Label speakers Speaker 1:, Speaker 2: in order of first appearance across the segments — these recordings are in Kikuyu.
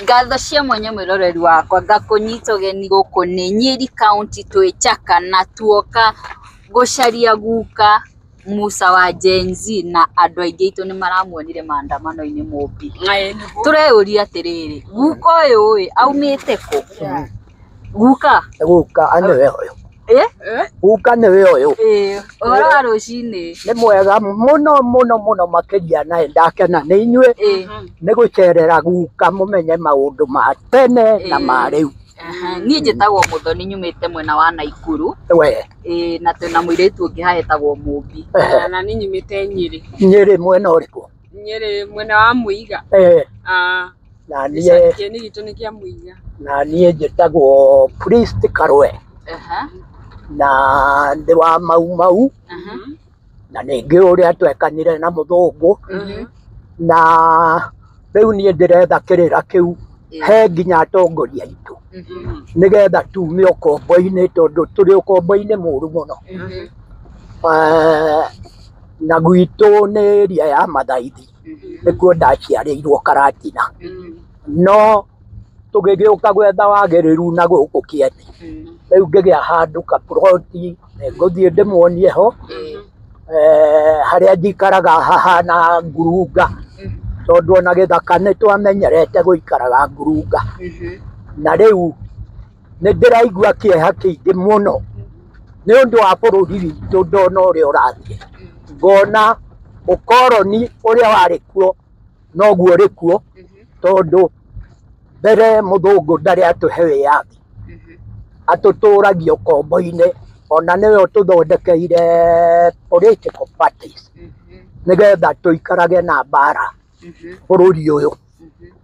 Speaker 1: Ngatho cia mwanya mwĩroreri wakwa, ngakũnyita ũgeni gũkũ nĩ Nyeri County twĩ Chaka na tuoka gũcaria guka Musa wa Gen Z, na andũ aingĩ aitũ nĩ maramuonire maandamano-inĩ Mũmbi. Tũreyũria atĩrĩrĩ, guka ũyũ ĩ aumĩte kũ? Guka?
Speaker 2: Guka nĩwe ũyũ. Guka nĩwe ũyũ.
Speaker 1: Ĩĩ, ũhoro wa rũcinĩ?
Speaker 2: Nĩ mwega mũno mũno mũno makĩria, na ndakena nĩ inyuĩ nĩ gũcerera guka mũmenye maũndũ ma tene na ma rĩu.
Speaker 1: Niĩ njĩtagwo Mũthoni, nyumĩte mwena wa Naikuru.
Speaker 2: We.
Speaker 1: Ĩĩ, na twĩna mũirĩtu ũngĩ haha etagwo Mũmbi.
Speaker 3: Na niĩ nyumĩte Nyĩrĩ.
Speaker 2: Nyĩrĩ mwena ũrĩkũ?
Speaker 3: Nyĩrĩ mwena wa Mũiga.
Speaker 2: Na niĩ
Speaker 3: kĩeni gitũ nĩ kĩa Mũiga.
Speaker 2: Na niĩ njĩtagwo Priest Karwe. Na ndĩ wa Mau Mau. Na ningĩ ũrĩa twekanire na mũthũngũ. Na rĩu niĩ ndĩretha kĩrĩra kĩu he nginya atongoria aitũ, nĩgetha tume ũkombo-inĩ, tondũ tũrĩ ũkombo-inĩ mũru mũno. Na gwitũ nĩ area ya Mathaithi, nĩkuo ndaciarĩirwo Karatina. No tũgĩgĩũka gwetha wagĩrĩru na gũkũ Kĩeni. Rĩu ngĩgĩa handũ kaploti, ngũthiĩ ndĩmuonie ho. Harĩa njikaraga hahana ngurunga, tondũ ona gĩthaka nĩ twamenyerete gũikaraga ngurunga. Na rĩu nĩ ndĩraigua kĩeha kĩingĩ mũno nĩ ũndũ wa bũrũri witũ, ndona ũrĩa ũrathiĩ. Ngona ũkoroni ũrĩa warĩ kuo noguo ũrĩ kuo, tondũ mbere mũthũngũ ndarĩ atũhe wĩyathi, atũtũragia ũkombo-inĩ, ona nĩwe ũtũthondekeire political parties nĩgetha tũikarage na mbara bũrũri ũyũ,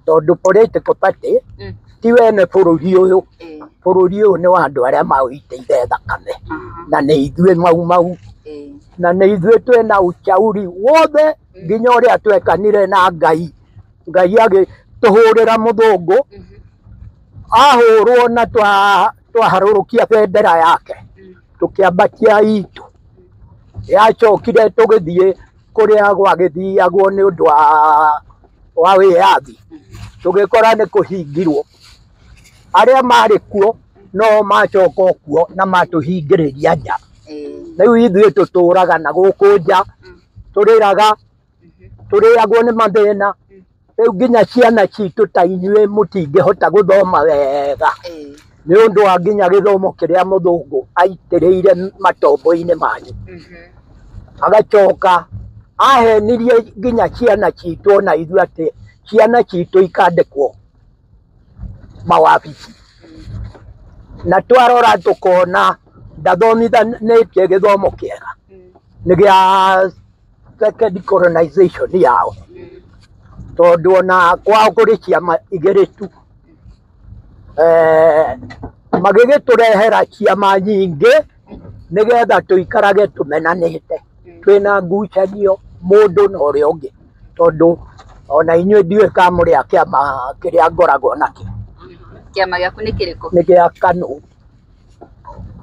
Speaker 2: tondũ political party ti wene bũrũri ũyũ. Bũrũri ũyũ nĩ wa andũ arĩa maũitĩire thakame, na nĩ ithuĩ Mau Mau, na nĩ ithuĩ twĩna uchauri wothe nginya ũrĩa twekanire na Ngai. Ngai agĩtũhũrĩra mũthũngũ, ahũrwo na twaharũrũkia bendera yake, tũkĩambatia itũ. Yacokire tũgĩthiĩ kũrĩa gwagĩthiagwo nĩ ũndũ wa wĩyathi, tũgĩkora nĩ kũhingirwo. Arĩa marĩ kuo no macoka kuo na matũhingĩrĩria nja. Rĩu ithuĩ tũtũraga na gũkũ nja, tũrĩraga, tũrĩagwo nĩ mathĩna. Rĩu nginya ciana citũ ta inyuĩ mũtingĩhota gũthoma wega nĩ ũndũ wa nginya gĩthomo kĩrĩa mũthũngũ aitĩrĩire matombo-inĩ manyu. Agacoka ahenirie nginya ciana citũ ona ithuĩ atĩ ciana citũ ikandĩkwo mawabici. Na twarora tũkona ndathomithanĩtie gĩthomo kĩega, nĩ gĩa second colonization yao, tondũ ona kwao kũrĩ ciama igĩrĩ tu. Magĩgĩtũrehera ciama nyingĩ nĩgetha tũikarage tũmenanĩte, twĩna ngucanio mũndũ na ũrĩa ũngĩ, tondũ ona inyuĩ ndiũĩ kana mũrĩ a kĩama kĩrĩa ngoragwo nakĩo.
Speaker 1: Kĩama gĩaku nĩ kĩrĩkũ?
Speaker 2: Nĩ gĩa KANU.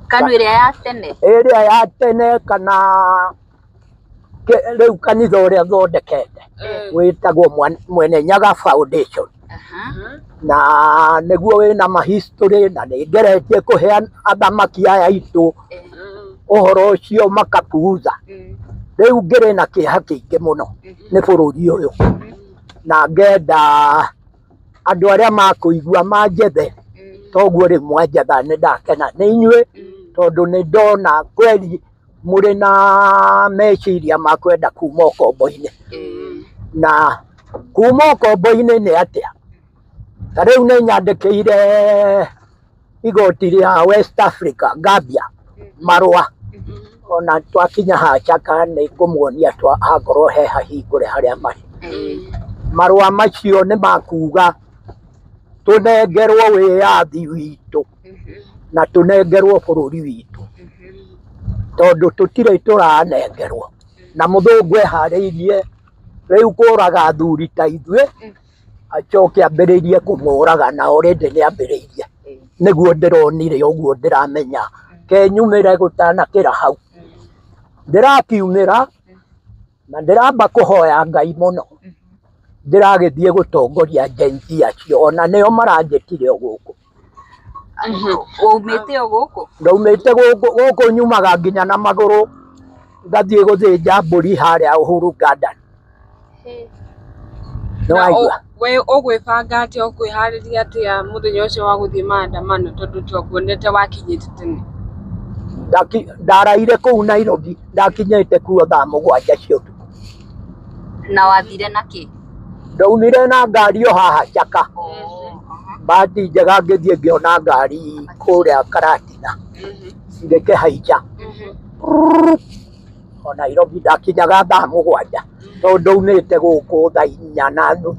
Speaker 1: KANU ĩrĩa ya tene?
Speaker 2: Ĩrĩa ya tene, kana rĩu kanitha ũrĩa thondekete wĩtagwo Mwene Nyaga Foundation. Na nĩguo wĩna mahistory, na nĩ ngeretie kũhe athamaki aya aitũ ũhoro ũcio makapuuza. Rĩu ngĩrĩ na kĩeha kĩingĩ mũno nĩ bũrũri ũyũ, na ngenda andũ arĩa makũigua manjethe, toguo rĩu mwanjetha nĩ ndakena nĩ inyuĩ, tondũ nĩ ndona kweri mũrĩ na meciria ma kwenda kuma ũkombo-inĩ. Na kuma ũkombo-inĩ nĩ atĩa? Ta rĩu nĩ nyandĩkĩire igoti rĩa West Africa, Gambia, marũa. Ona twakinya haha Chaka nĩ ngũmuonia hakorwo he hahingũre harĩa marĩ. Marũa macio nĩ makuga tũnengerwo wĩyathi witũ na tũnengerwo bũrũri witũ, tondũ tũtirĩ tũranengerwo. Na mũthũngũ eharĩirie rĩu kũraga athuri ta ithuĩ, acoke ambĩrĩrie kũmũraga, na already nĩ ambĩrĩirie. Nĩguo ndĩronire ũguo ndĩramenya kenyumĩre gũtanakĩra hau. Ndĩrakiumĩra na ndĩramba kũhoya Ngai mũno. Ndĩragĩthiĩ gũtongoria Gen Z acio ona nĩo maranjĩtire o gũkũ.
Speaker 1: Waumĩte o gũkũ?
Speaker 2: Ndaumĩte gũkũ gũkũ nyumaga nginya na magũrũ ngathiĩ gũthĩnja mbũri harĩa Uhuru Garden. Nĩ waigua?
Speaker 3: We ũgwĩbanga atĩa, ũkwĩharĩria atĩa mũthenya ũcio wa gũthiĩ maandamano tondũ twakuonete wakinyĩte tene?
Speaker 2: Ndaraire kũu Nairobi, ndakinyĩte kuo thaa 7 cia ũtukũ.
Speaker 1: Na wathire na kĩ?
Speaker 2: Ndaumire na ngari o haha Chaka. Bahati njega ngĩthiĩ ngĩona ngari kũrĩa Karatina, ngĩkĩhaica o Nairobi. Ndakinyaga thaa 7 tondũ ndaumĩte gũkũ thaa 4:30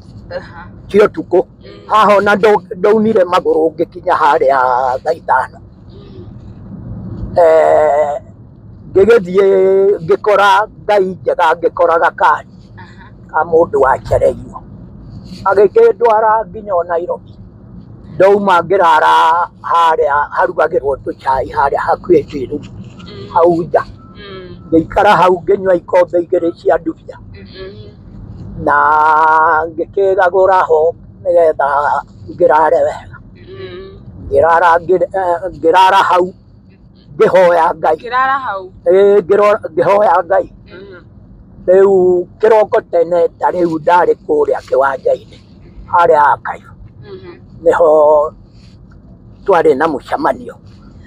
Speaker 2: cia ũtukũ. Haha ona ndaumire magũrũ ngĩkinya harĩa thaa 5. Ngĩgĩthiĩ ngĩkora Ngai njega, ngĩkora gakari ka mũndũ wacereirwo, agĩkĩndwara nginya o Nairobi. Ndauma ngĩrara harĩa harugagĩrwo tũcai harĩa hakuhĩ Njiru hau nja, ngĩikara hau ngĩnyua ikombe 2 cia ndubia na ngĩkĩgagũra ho nĩgetha ngĩrare wega. Ngĩrara hau ngĩhoya Ngai.
Speaker 3: Ngĩrara hau?
Speaker 2: Ĩĩ, ngĩhoya Ngai. Rĩu kĩroko tene ta rĩu ndarĩ kũrĩa kĩwanja-inĩ harĩa Archive, nĩho twarĩ na mũcemanio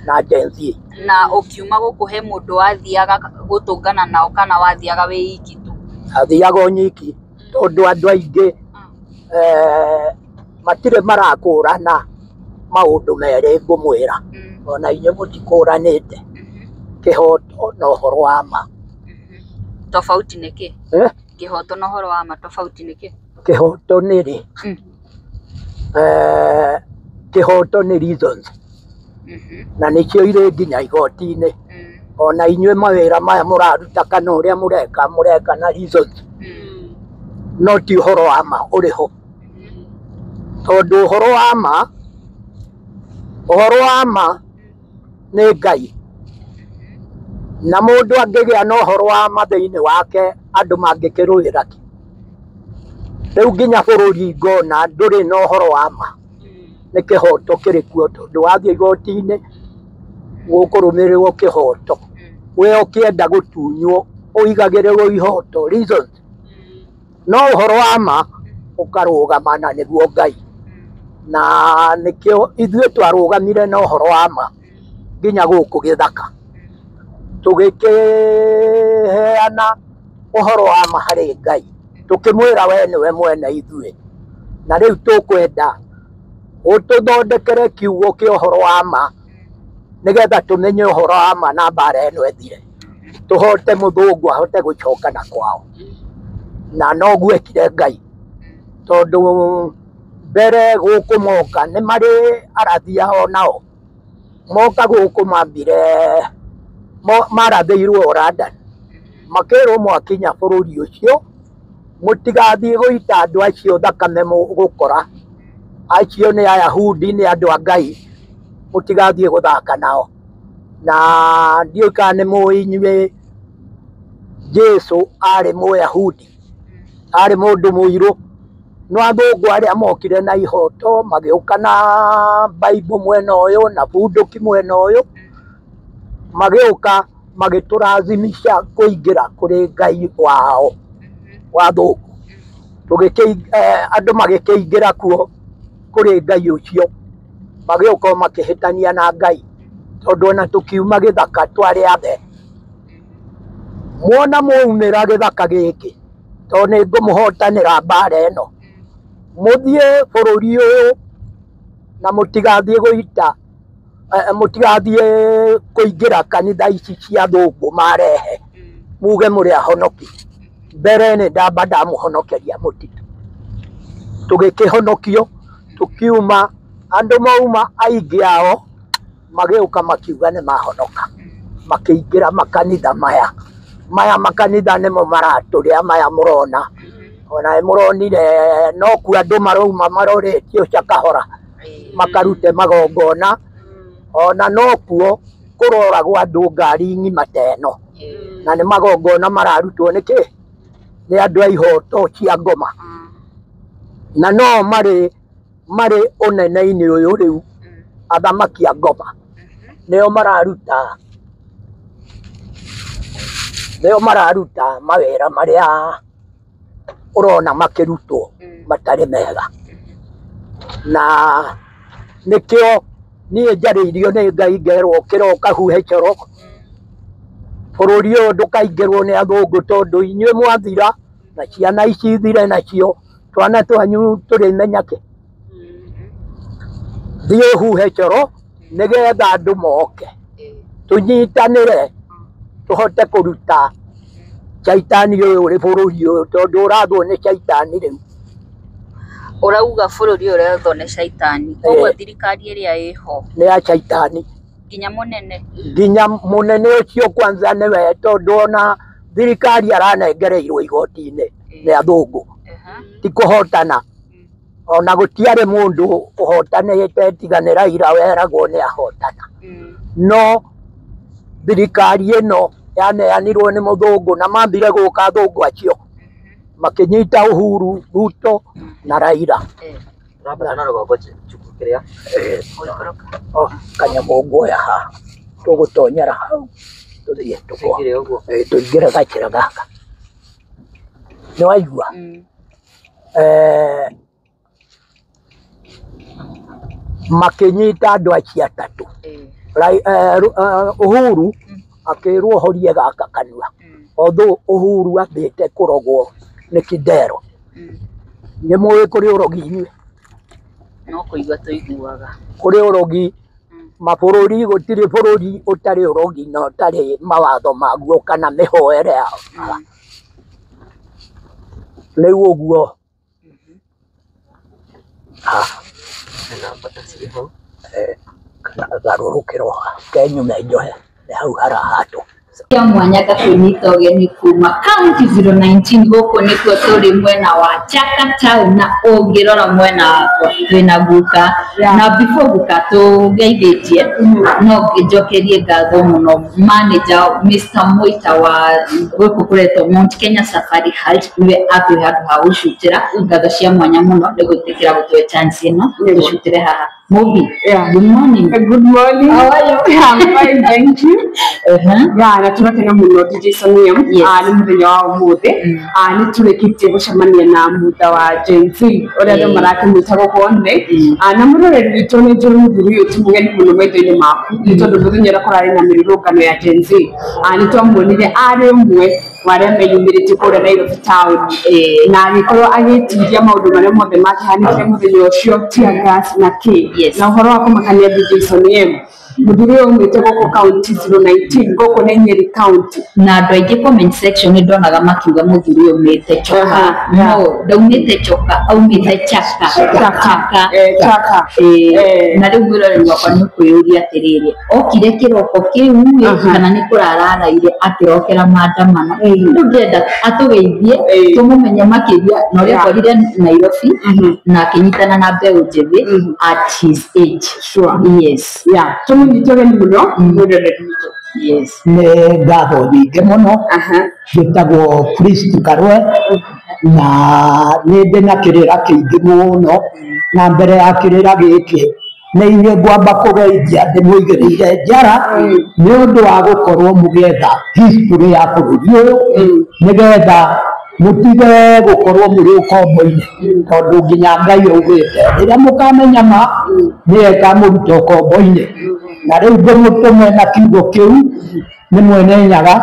Speaker 2: na Gen Z.
Speaker 1: Na ũkiuma gũkũ he mũndũ wathiaga gũtũngana nao kana wathiaga wĩ iki tu?
Speaker 2: Athiaga o nyiki tondũ andũ aingĩ matirĩ marakũrana maũndũ merĩ ngũmwĩra, ona inyuĩ mũtikũranĩte kĩhoto na ũhoro wa ma.
Speaker 1: Tofauti nĩ kĩ? Kĩhoto na ũhoro wa ma tofauti nĩ kĩ?
Speaker 2: Kĩhoto nĩ rĩ? Kĩhoto nĩ reasons na nĩcio irĩ nginya igoti-inĩ. Ona inyuĩ mawĩra maya mũraruta kana ũrĩa mũreka mũreka na reasons, no ti ũhoro wa ma ũrĩ ho, tondũ ũhoro wa ma nĩ Ngai, na mũndũ angĩgĩa na ũhoro wa ma thĩinĩ wake andũ mangĩkĩrũĩra kĩ? Rĩu nginya bũrũri ngona ndũrĩ na ũhoro wa ma, nĩ kĩhoto kĩrĩ kuo, tondũ wathiĩ igoti-inĩ gũkũrũmĩrĩrwo kĩhoto, we ũkĩenda gũtunywo ũigagĩrĩrwo ihoto reasons, no ũhoro wa ma ũkarũgama na nĩguo Ngai. Na nĩkĩo ithuĩ twarũgamire na ũhoro wa ma nginya gũkũ gĩthaka, tũgĩkĩheana ũhoro wa ma harĩ Ngai, tũkĩmwĩra we nĩwe mwene ithuĩ, na rĩu tũkwenda ũtũthondekere kiugo kĩa ũhoro wa ma nĩgetha tũmenye ũhoro wa ma na mbara ĩno ĩthire, tũhote mũthũngũ ahote gũcoka na kwao. Na noguo ekire Ngai, tondũ mbere gũkũ moka nĩ marĩ arathi ao, nao moka gũkũ mambire marathĩirwo o London, makĩrwo mwakinya bũrũri ũcio mũtigathiĩ gũita andũ acio thakame mũgũkora, acio nĩ Ayahudi, nĩ andũ a Ngai, mũtigathiĩ gũthaka nao. Na ndiũĩ kana nĩ mũĩ inyuĩ Jesu arĩ Mũyahudi, arĩ mũndũ mũirũ, no athũngũ arĩa mokire na ihoto magĩũka na Bible mwena ũyũ na bunduki mwena ũyũ, magĩũka magĩtũrazimisha kũingĩra kũrĩ Ngai wao wa thũngũ. Andũ magĩkĩingĩra kuo kũrĩ Ngai ũcio, magĩũka makĩhĩtania na Ngai, tondũ ona tũkiuma gĩthaka twarĩ athe. Mwona mwaumĩra gĩthaka gĩkĩ, tondũ nĩ ngũmũhotanĩra mbara ĩno, mũthiĩ bũrũri ũyũ na mũtigathiĩ gũita, mũtigathiĩ kũingĩra kanitha ici cia thũngũ marehe, muge mũrĩ ahonoki. Mbere nĩ ndamba ndamũhonokeria mũtitũ. Tũgĩkĩhonokio, tũkiuma, andũ mauma aingĩ ao magĩũka makiuga nĩ mahonoka, makĩingĩra makanitha maya. Maya makanitha nĩmo maratũrĩa maya mũrona, ona nĩ mũronire no kuo andũ marauma maroretio Chakahora makarute magongona, ona no kuo kũroragwo andũ ngari ng'ima ta ĩno, na nĩ magongona mararutwo nĩkĩ? Nĩ andũ a ihoto cia ngoma. Na no marĩ marĩ ũnene-inĩ ũyũ rĩu athamaki a ngoma nĩo mararuta, nĩo mararuta mawĩra marĩa ũrona makĩrutwo matarĩ mega. Na nĩkĩo niĩ njarĩirio nĩ Ngai ngerwo kĩroka huhe coro, bũrũri ũyũ ndũkaingĩrwo nĩ athũngũ tondũ inyuĩ mwathira na ciana ici ithire nacio twana twanyu tũrĩmenya kĩ. Thiĩ ũhuhe coro nĩgetha andũ moke tũnyitanĩre tũhote kũruta caitani ũyũ ũrĩ bũrũri ũyũ tondũ ũrathwo nĩ caitani rĩu.
Speaker 1: Ũrauga bũrũri ũyũ ũrathwo nĩ caitani, koguo thirikari ĩrĩa ĩho
Speaker 2: nĩ ya caitani.
Speaker 1: Nginya mũnene.
Speaker 2: Nginya mũnene ũcio kwanza nĩwe tondũ ona thirikari aranengereirwo igoti-inĩ nĩ athũngũ. Ti kũhotana. Ona gũtiarĩ mũndũ ũhotanĩte tiga nĩ Raila weragwo nĩ ahotana. No thirikari ĩno yaneanirwo nĩ mũthũngũ na mambire gũka athũngũ acio makĩnyita Uhuru, Ruto na Raila. Kanyamũ nguoya haha tũgũtonyera hau tũthiĩ tũingĩre gacĩra gaka. Nĩ waigua? Makĩnyita andũ acio atatũ. Uhuru akĩrwo horie gaka kanua. Although Uhuru ambĩte kũrogwo nĩ Kidero. Nĩ mũĩ kũrĩ ũrogi inyuĩ?
Speaker 1: No kũigua tũiguaga.
Speaker 2: Kũrĩ ũrogi mabũrũri, gũtirĩ bũrũri ũtarĩ ũrogi na ũtarĩ mawatho maguo kana mĩhoere yao. Rĩu ũguo garũrũkĩrwo kenyume njohe nĩ hau harahandwo.
Speaker 1: Ya mwanya ngakũnyita ũgeni kuma county 019 gũkũ nĩkuo tũrĩ mwena wa Chaka town na ũngĩrora mwena wakwa twĩna guka. Na before guka tũgeithĩtie no ngĩnjokerie ngatho mũno manager Mr. Moita wa gũkũ kũretwo Mount Kenya Safari Halt nĩwe atwĩ handũ ha gũcutĩra. Ngatho cia mwanya mũno nĩ gwĩtĩkĩra gũtũhe chance ĩno tũcutĩre haha. Mobi, good morning.
Speaker 3: Good morning.
Speaker 1: How are you?
Speaker 3: I'm fine, thank you. Yeah, na turakena muno DJ Samia. Nĩ mũthenya wa ũmũthĩ. Nĩ tũrĩkĩtie gũcemania na mutha wa Gen Z ũrĩa andũ marakĩmwĩta gũkũ othe. Na mũroreri witũ nĩ njũĩ mũthuri ũyũ ti mũgeni mũno maitho-inĩ maku nĩ tondũ mũthenya ũrĩa kũrarĩ na mĩrũrũngano ya Gen Z nĩ twamuonire arĩ ũmwe wa arĩa meyumĩrĩtie kũrĩa Nairobi town na agĩkorwo agĩtiria maũndũ marĩa mothe makĩhanĩkire mũthenya ũcio, tear gas na kĩ. Na ũhoro wa kũmakania DJ Sonny M, mũthuri ũyũ aumĩte gũkũ county 019 gũkũ nĩ Nyeri county.
Speaker 1: Na andũ aingĩ comment section nĩ ndonaga makiuga mũthuri ũyũ aumĩte Choka. No, ndaumĩte Choka, aumĩte Chaka. Chaka.
Speaker 3: Chaka.
Speaker 1: Na rĩu mwĩroreri wakwa nĩ ũkwĩyũria atĩrĩrĩ, okire kĩroko kĩu ĩ kana nĩ kũrara araire akĩrokera maandamano. Rĩu ndĩrenda atũgeithie tũmũmenye makĩria na ũrĩa akorire Nairobi na akĩnyitana na mbeũ njĩthĩ at his age.
Speaker 3: Sure.
Speaker 1: Yes.
Speaker 3: Yeah, tũmũnyite ũgeni mũno mwĩroreri witũ.
Speaker 1: Yes.
Speaker 2: Nĩ ngatho nyingĩ mũno. Njĩtagwo Priest Karwe na nĩ ndĩ na kĩrĩra kĩingĩ mũno na mbere ya kĩrĩra gĩkĩ nĩ inyuĩ ngwamba kũgeithia ndĩmũigĩrĩire njara nĩ ũndũ wa gũkorwo mũgĩetha history ya bũrũri ũyũ nĩgetha mũtige gũkorwo mũrĩ ũkombo-inĩ tondũ nginya Ngai augĩte rĩrĩa mũkamenya ma nĩye ĩkamũruta ũkombo-inĩ. Na rĩu ngũmũtũme na kiugo kĩu nĩ mwene Nyaga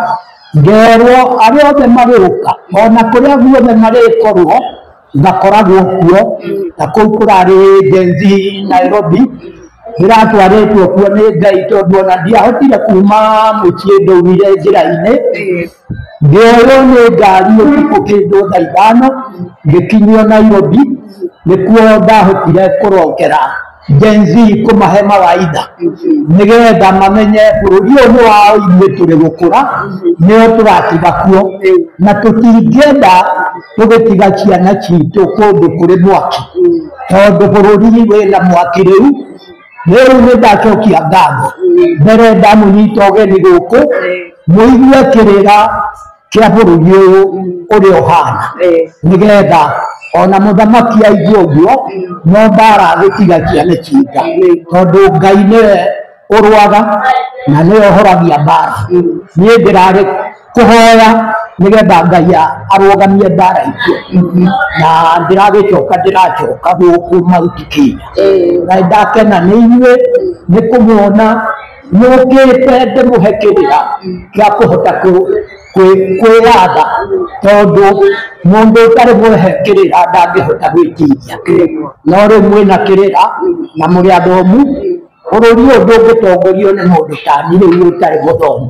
Speaker 2: ngerwo arĩa othe marĩũka ona kũrĩa guothe marĩkorwo ngakoragwo kuo na kũu kũrarĩ Gen Z Nairobi ndĩratwarĩtwo kuo nĩ Ngai tondũ ona ndiahotire kuma mũciĩ ndaumire njĩra-inĩ ngĩoywo nĩ ngari ũtukũ kĩndũ thaa ithano ngĩkinyio Nairobi nĩkuo ndahotire kũrokera Gen Z kũmahe mawaitha nĩgetha mamenye bũrũri ũyũ nĩ wao ithuĩ tũrĩ gũkũra nĩo tũratiga kuo na tũtingĩenda tũgĩtiga ciana citũ kũndũ kũrĩ mwaki tondũ bũrũri wĩna mwaki rĩu. Rĩu nĩ ndacokia ngatho mbere ndamũnyita ũgeni gũkũ mũigue kĩrĩra kĩa bũrũri ũyũ ũrĩa ũhana nĩgetha Ona mũthamaki aigua ũguo no mbara agĩtiga ciana cinga, tondũ Ngai nĩwe ũrũaga na nĩwe ũhoragia mbara. Niĩ ndĩrarĩ kũhoya nĩgetha Ngai arũgamie mbara icio, na ndĩragĩcoka ndĩracoka gũkũ Mount Kenya. Na ndakena nĩ inyuĩ nĩ kũmuona mũkĩte ndĩmũhe kĩrĩra kĩa kũhota kwĩyatha, tondũ mũndũ ũtarĩ mũhe kĩrĩra ndangĩhota gwĩtiria. No rĩu mwĩna kĩrĩra na mũrĩ athomu, bũrũri ũyũ ndũngĩtongorio nĩ mũndũ tani rĩu ũtarĩ mũthomu.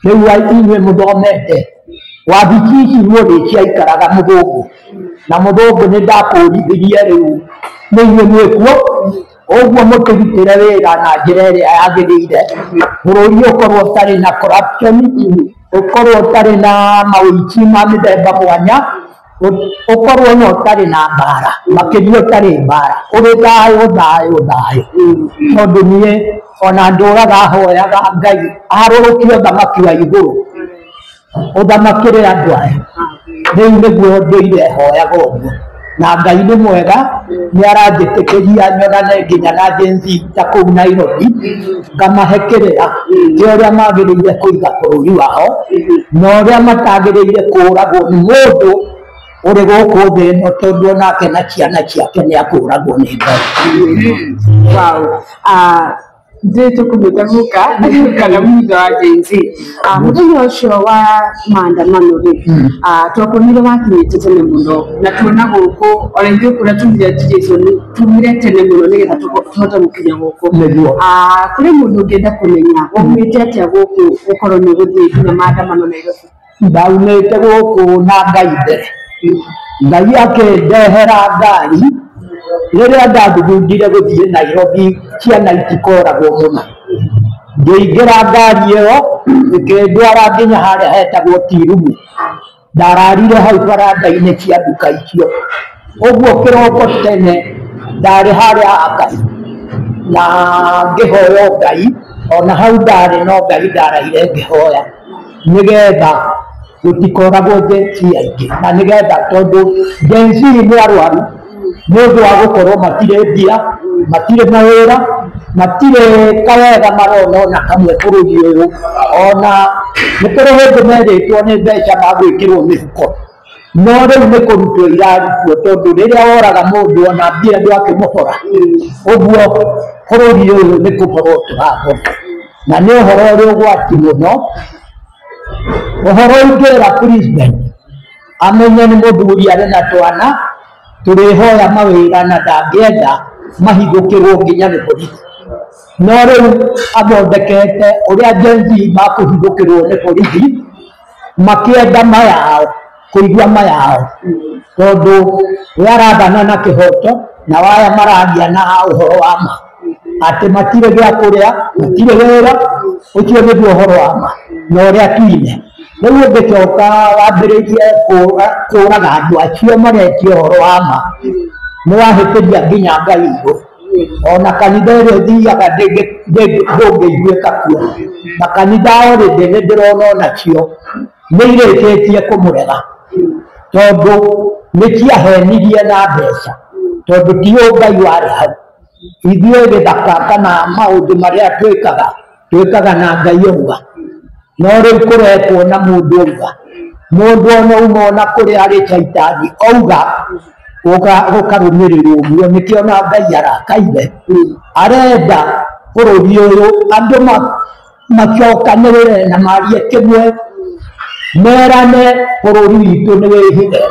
Speaker 2: Rĩu inyuĩ mũthomete wabici ici mũrĩ ciaikaraga mũthũngũ, na mũthũngũ nĩ ndakũrithirie rĩu nĩ inyuĩ mwĩkuo, ũguo mũkĩrutĩre wĩra na njĩra ĩrĩa yagĩrĩire, bũrũri ũkorwo ũtarĩ na corruption, ũkorwo ũtarĩ na maũici ma mĩthemba mwanya, ũkorwo na ũtarĩ na mbara, makĩria ũtarĩ mbara, ũrĩ thayũ thayũ thayũ. Tondũ niĩ ona ndũraga hoyaga Ngai arũrũkie ũthamaki wa igũrũ ũthamakĩre andũ aya. Rĩu nĩguo ndũire hoyaga ũguo, na Ngai nĩ mwega, nĩ aranjĩtĩkĩria nyonane nginya na Gen Z ta kũu Nairobi, ngamahe kĩrĩra kĩa ũrĩa magĩrĩire kũiga bũrũri wao na ũrĩa matagĩrĩire kũũragwo nĩ mũndũ ũrĩ gũkũ thĩ ĩno, tondũ onake na ciana ciake nĩ akũragwo nĩ Ngai.
Speaker 3: Wow. Ndĩ tũkũmĩta guka kana mutha wa Gen Z. Mũthenya ũcio wa maandamano rĩ, twakuonire wakinyĩte tene mũno, na tuona gũkũ ona ithuĩ kũrĩa tumire Jason tumire tene mũno nĩgetha tũhote gũkinya gũkũ.
Speaker 2: Nĩguo.
Speaker 3: Kũrĩ mũndũ ũngĩenda kũmenya waumĩte atĩa gũkũ gũkorwo nĩ ũgũthiĩ nginya maandamano Nairobi?
Speaker 2: Ndaumĩte gũkũ na Ngai mbere, Ngai akĩndehera ngari rĩrĩa ndathugundire gũthiĩ Nairobi, ciana itikoragwo mũno. Ngĩingĩra ngari ĩyo ĩkĩndwara nginya harĩa hetagwo Tirumu. Ndararire hau baranda-inĩ cia nduka icio. Ũguo kĩroko tene ndarĩ harĩa Ngai na ngĩhoya Ngai, ona hau ndarĩ no Ngai ndarahire ngĩhoya nĩgetha gũtikoragwo Gen Z aingĩ, na nĩgetha tondũ Gen Z nĩ arwaru nĩ ũndũ wa gũkorwo matirĩ mbia, matirĩ mawĩra, matirĩ kawega marona ona kamwe bũrũri ũyũ. Ona nĩ kũrĩ hĩndĩ merĩtwo nĩ mbeca magwĩkĩrwo mĩhuko, no rĩu nĩ kũrutwo irarutwo, tondũ rĩrĩa woraga mũndũ ona mbia ndwakĩmũhora. Ũguo bũrũri ũyũ nĩ kũhorwo tũrahora, na nĩ ũhoro ũrĩ ũgwati mũno. Ũhoro ingĩra president amenye nĩ mũthuri arĩ na twana tũrĩhoya mawĩra na ndangĩenda mahithũkĩrwo nginya nĩ borithi. No rĩu athondekete ũrĩa Gen Z makũhithũkĩrwo nĩ borithi makĩenda mayao kũigua mayao, tondũ we arathana na kĩhoto na waya maragia na ũhoro wa ma atĩ matirĩ gĩa kũrĩa, matirĩ wĩra. Ũcio nĩguo ũhoro wa ma na ũrĩa tuine. Rĩu ũngĩcoka wambĩrĩrie kũraga andũ acio maretia ũhoro wa ma, nĩ wahĩtĩria nginya Ngai igũrũ. Ona kanitha ĩrĩa ũthiaga ndũngĩiguĩka kuo, na kanitha already nĩ ndĩrona onacio nĩ irĩkĩtie kũmũrega, tondũ nĩ ciahenirie na mbeca, tondũ ti Ngai warĩ hau. Ithuĩ gĩthaka kana maũndũ marĩa twĩkaga twĩkaga na Ngai auga, no rĩu kũrekwo na mũndũ auga, mũndũ ona uma ona kũrĩa arĩ caitani auga gũkarũmĩrĩrwo ũguo. Nĩkĩo na Ngai arakaire, arenda bũrũri ũyũ andũ macokanĩrĩre na marie kĩmwe, merane bũrũri witũ nĩ wĩhithe,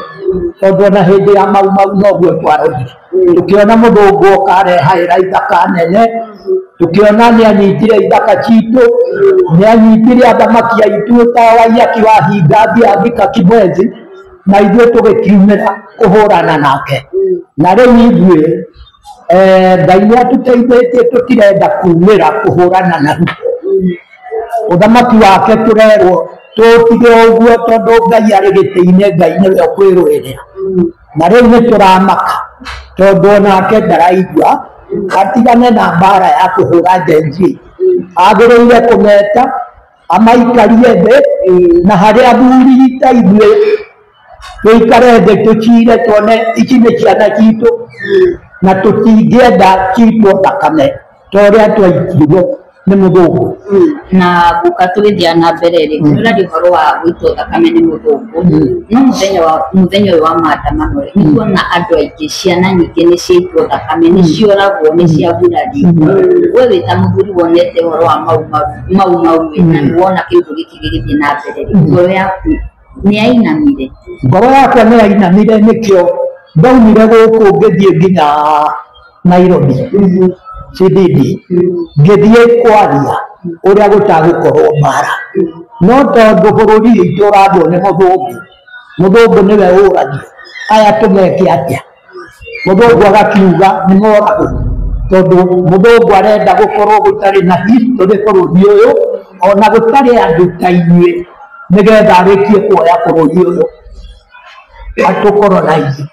Speaker 2: tondũ ona hĩndĩ ya Mau Mau noguo twarorire, tũkĩona mũthũngũ oka arehaĩra ithaka nene, tũkĩona nĩ anyitire ithaka citũ, nĩ anyitire athamaki aitũ ta Waiyaki wa Hinga athiĩ athika Kibwezi, na ithuĩ tũgĩkiumĩra kũhũrana nake. Na rĩu ithuĩ Ngai nĩ atũteithĩtie, tũtirenda kumĩra kũhũrana na Ruto. Ũthamaki wake tũrerwo tũtige ũguo, tondũ Ngai arĩ gĩtĩ-inĩ, Ngai nĩwe ũkwĩrũĩrĩra. Na rĩu nĩ tũramaka tondũ onake ndaraigua atigane na mbara ya kũhũra Gen Z. Agĩrĩire kũmeta amaikarie thĩ, na harĩa athuri ta ithuĩ Tũikare thĩ tũcire tuone ici nĩ ciana citũ na tũtingĩenda citwo thakame ta ũrĩa twaitirwo nĩ mũthũngũ.
Speaker 1: Na guka tũgĩthiĩ na mbere rĩ, nĩũraria ũhoro wa gũitwo thakame nĩ mũthũngũ, no mũthenya ũyũ wa maandamano rĩ, nĩtuona andũ aingĩ, ciana nyingĩ nĩ ciaitwo thakame, nĩ cioragwo, nĩ ciagurario. We wĩ ta mũthuri wonete ũhoro wa mau mau mau na nĩwona kĩũndũ gĩkĩ gĩgĩthiĩ na mbere rĩ, ngoro yaku nĩ yainamire?
Speaker 2: Ngoro yakwa nĩ yainamire, nĩkĩo ndaumire gũkũ ngĩthiĩ nginya Nairobi CBD, ngĩthiĩ kwaria ũrĩa gũtagũkorwo mbara, no tondũ bũrũri witũ ũrathwo nĩ mũthũngũ, mũthũngũ nĩwe ũragio, aya tũmeke atĩa? Mũthũngũ agakiuga nĩ moragwo, tondũ mũthũngũ arenda gũkorwo gũtarĩ na history bũrũri ũyũ, ona gũtarĩ andũ ta inyuĩ, nĩgetha arĩkie kuoya bũrũri ũyũ atũkoronize.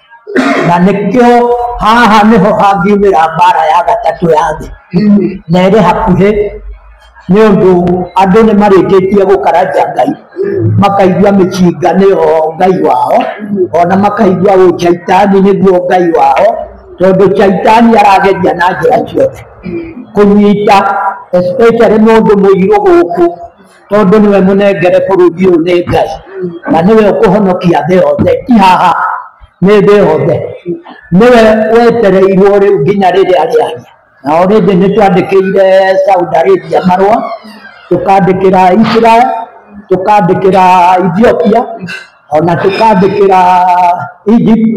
Speaker 2: Na nĩkĩo haha nĩho hangiumĩra mbara ya gatatũ ya thĩ, na ĩrĩ hakuhĩ, nĩ ũndũ andũ nĩ marĩkĩtie gũkaraja Ngai, makaigua mĩcinga nĩyo Ngai wao, ona makaigua ũcaitani nĩguo Ngai wao, tondũ caitani arageria na njĩra ciothe kũnyita especially mũndũ mũirũ gũkũ, tondũ nĩwe mũnengere bũrũri ũyũ nĩ Ngai, na nĩwe ũkũhonokia thĩ yothe, ti haha nĩ thĩ yothe, nĩwe wetereirwo rĩu nginya rĩrĩa rĩaria. Na already nĩ twandĩkĩire Saudi Arabia marũa, tũkandĩkĩra Israel, tũkandĩkĩra Ethiopia, ona tũkandĩkĩra Egypt,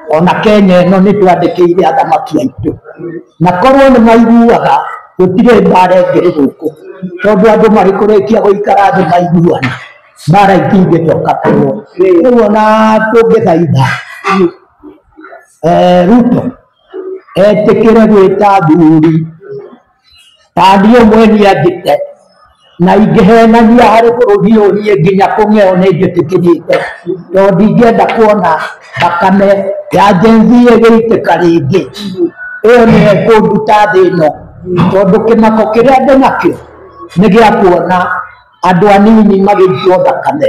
Speaker 2: ona Kenya ĩno nĩ twandĩkĩire athamaki aitũ, na korwo nĩ maiguaga gũtirĩ mbara ĩngĩrĩ gũkũ, tondũ andũ marĩ kũrĩkia gũikara thĩ maiguana, mbara itingĩcoka kũrũo. Rĩu ona tũngĩthaitha Ruto etĩkĩre gwĩta athuri ta niĩ ũmwe niĩ na ingĩhenania harĩ bũrũri ũyũ niĩ nginya kũng'eo nĩ njĩtĩkĩrĩte, tondũ ndingĩenda kuona thakame ya Gen Z ĩgĩitĩka rĩngĩ. Ĩyo nĩyo ĩkũnduta thĩ ĩno, tondũ kĩmako kĩrĩa ndĩnakĩo nĩ gĩa kuona andũ anini magĩitwo thakame,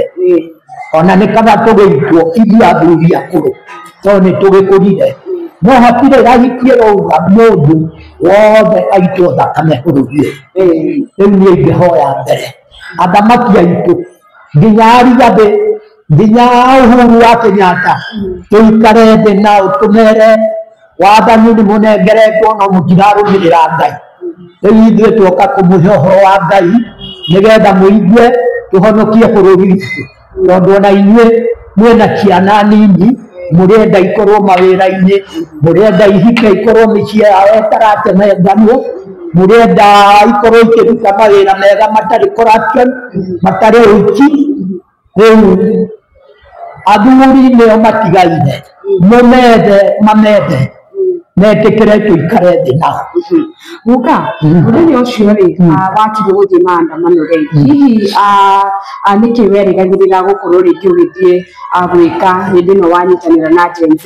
Speaker 2: ona nĩ kaba tũgĩitwo ithuĩ athuri akũrũ, tondũ nĩ tũgĩkũrire, no hatirĩ right ĩrauga mũndũ wothe aitwo thakame bũrũri ũyũ. Rĩu niĩ ingĩhoya mbere athamaki aitũ nginya Arigathĩ nginya Uhuru wa Kenyatta, tũikare thĩ nao tũmere wathani nĩ mũnengeretwo no mũtirarũmĩrĩra Ngai. Rĩu ithuĩ tuoka kũmũhe ũhoro wa Ngai nĩgetha mũigue tũhonokie bũrũri witũ, tondũ ona inyuĩ mwĩna ciana nini, mũrenda ikorwo mawĩra-inĩ, mũrenda ihike ikorwo mĩciĩ yao ĩtaratemenganwo, mũrenda ikorwo ikĩruta mawĩra mega matarĩ corruption, matarĩ ũici. Rĩu athuri nĩo matigaire, mũmethe mamethe metĩkĩre tũikare thĩ nao.
Speaker 3: Guka, mũthenya ũcio rĩ, wakirie gũthiĩ maandamano rĩ, hihi nĩkĩ werĩgagĩrĩra gũkorwo rĩngĩ ũgĩthiĩ gwĩka hĩndĩ ĩno wanyitanĩra na Gen Z?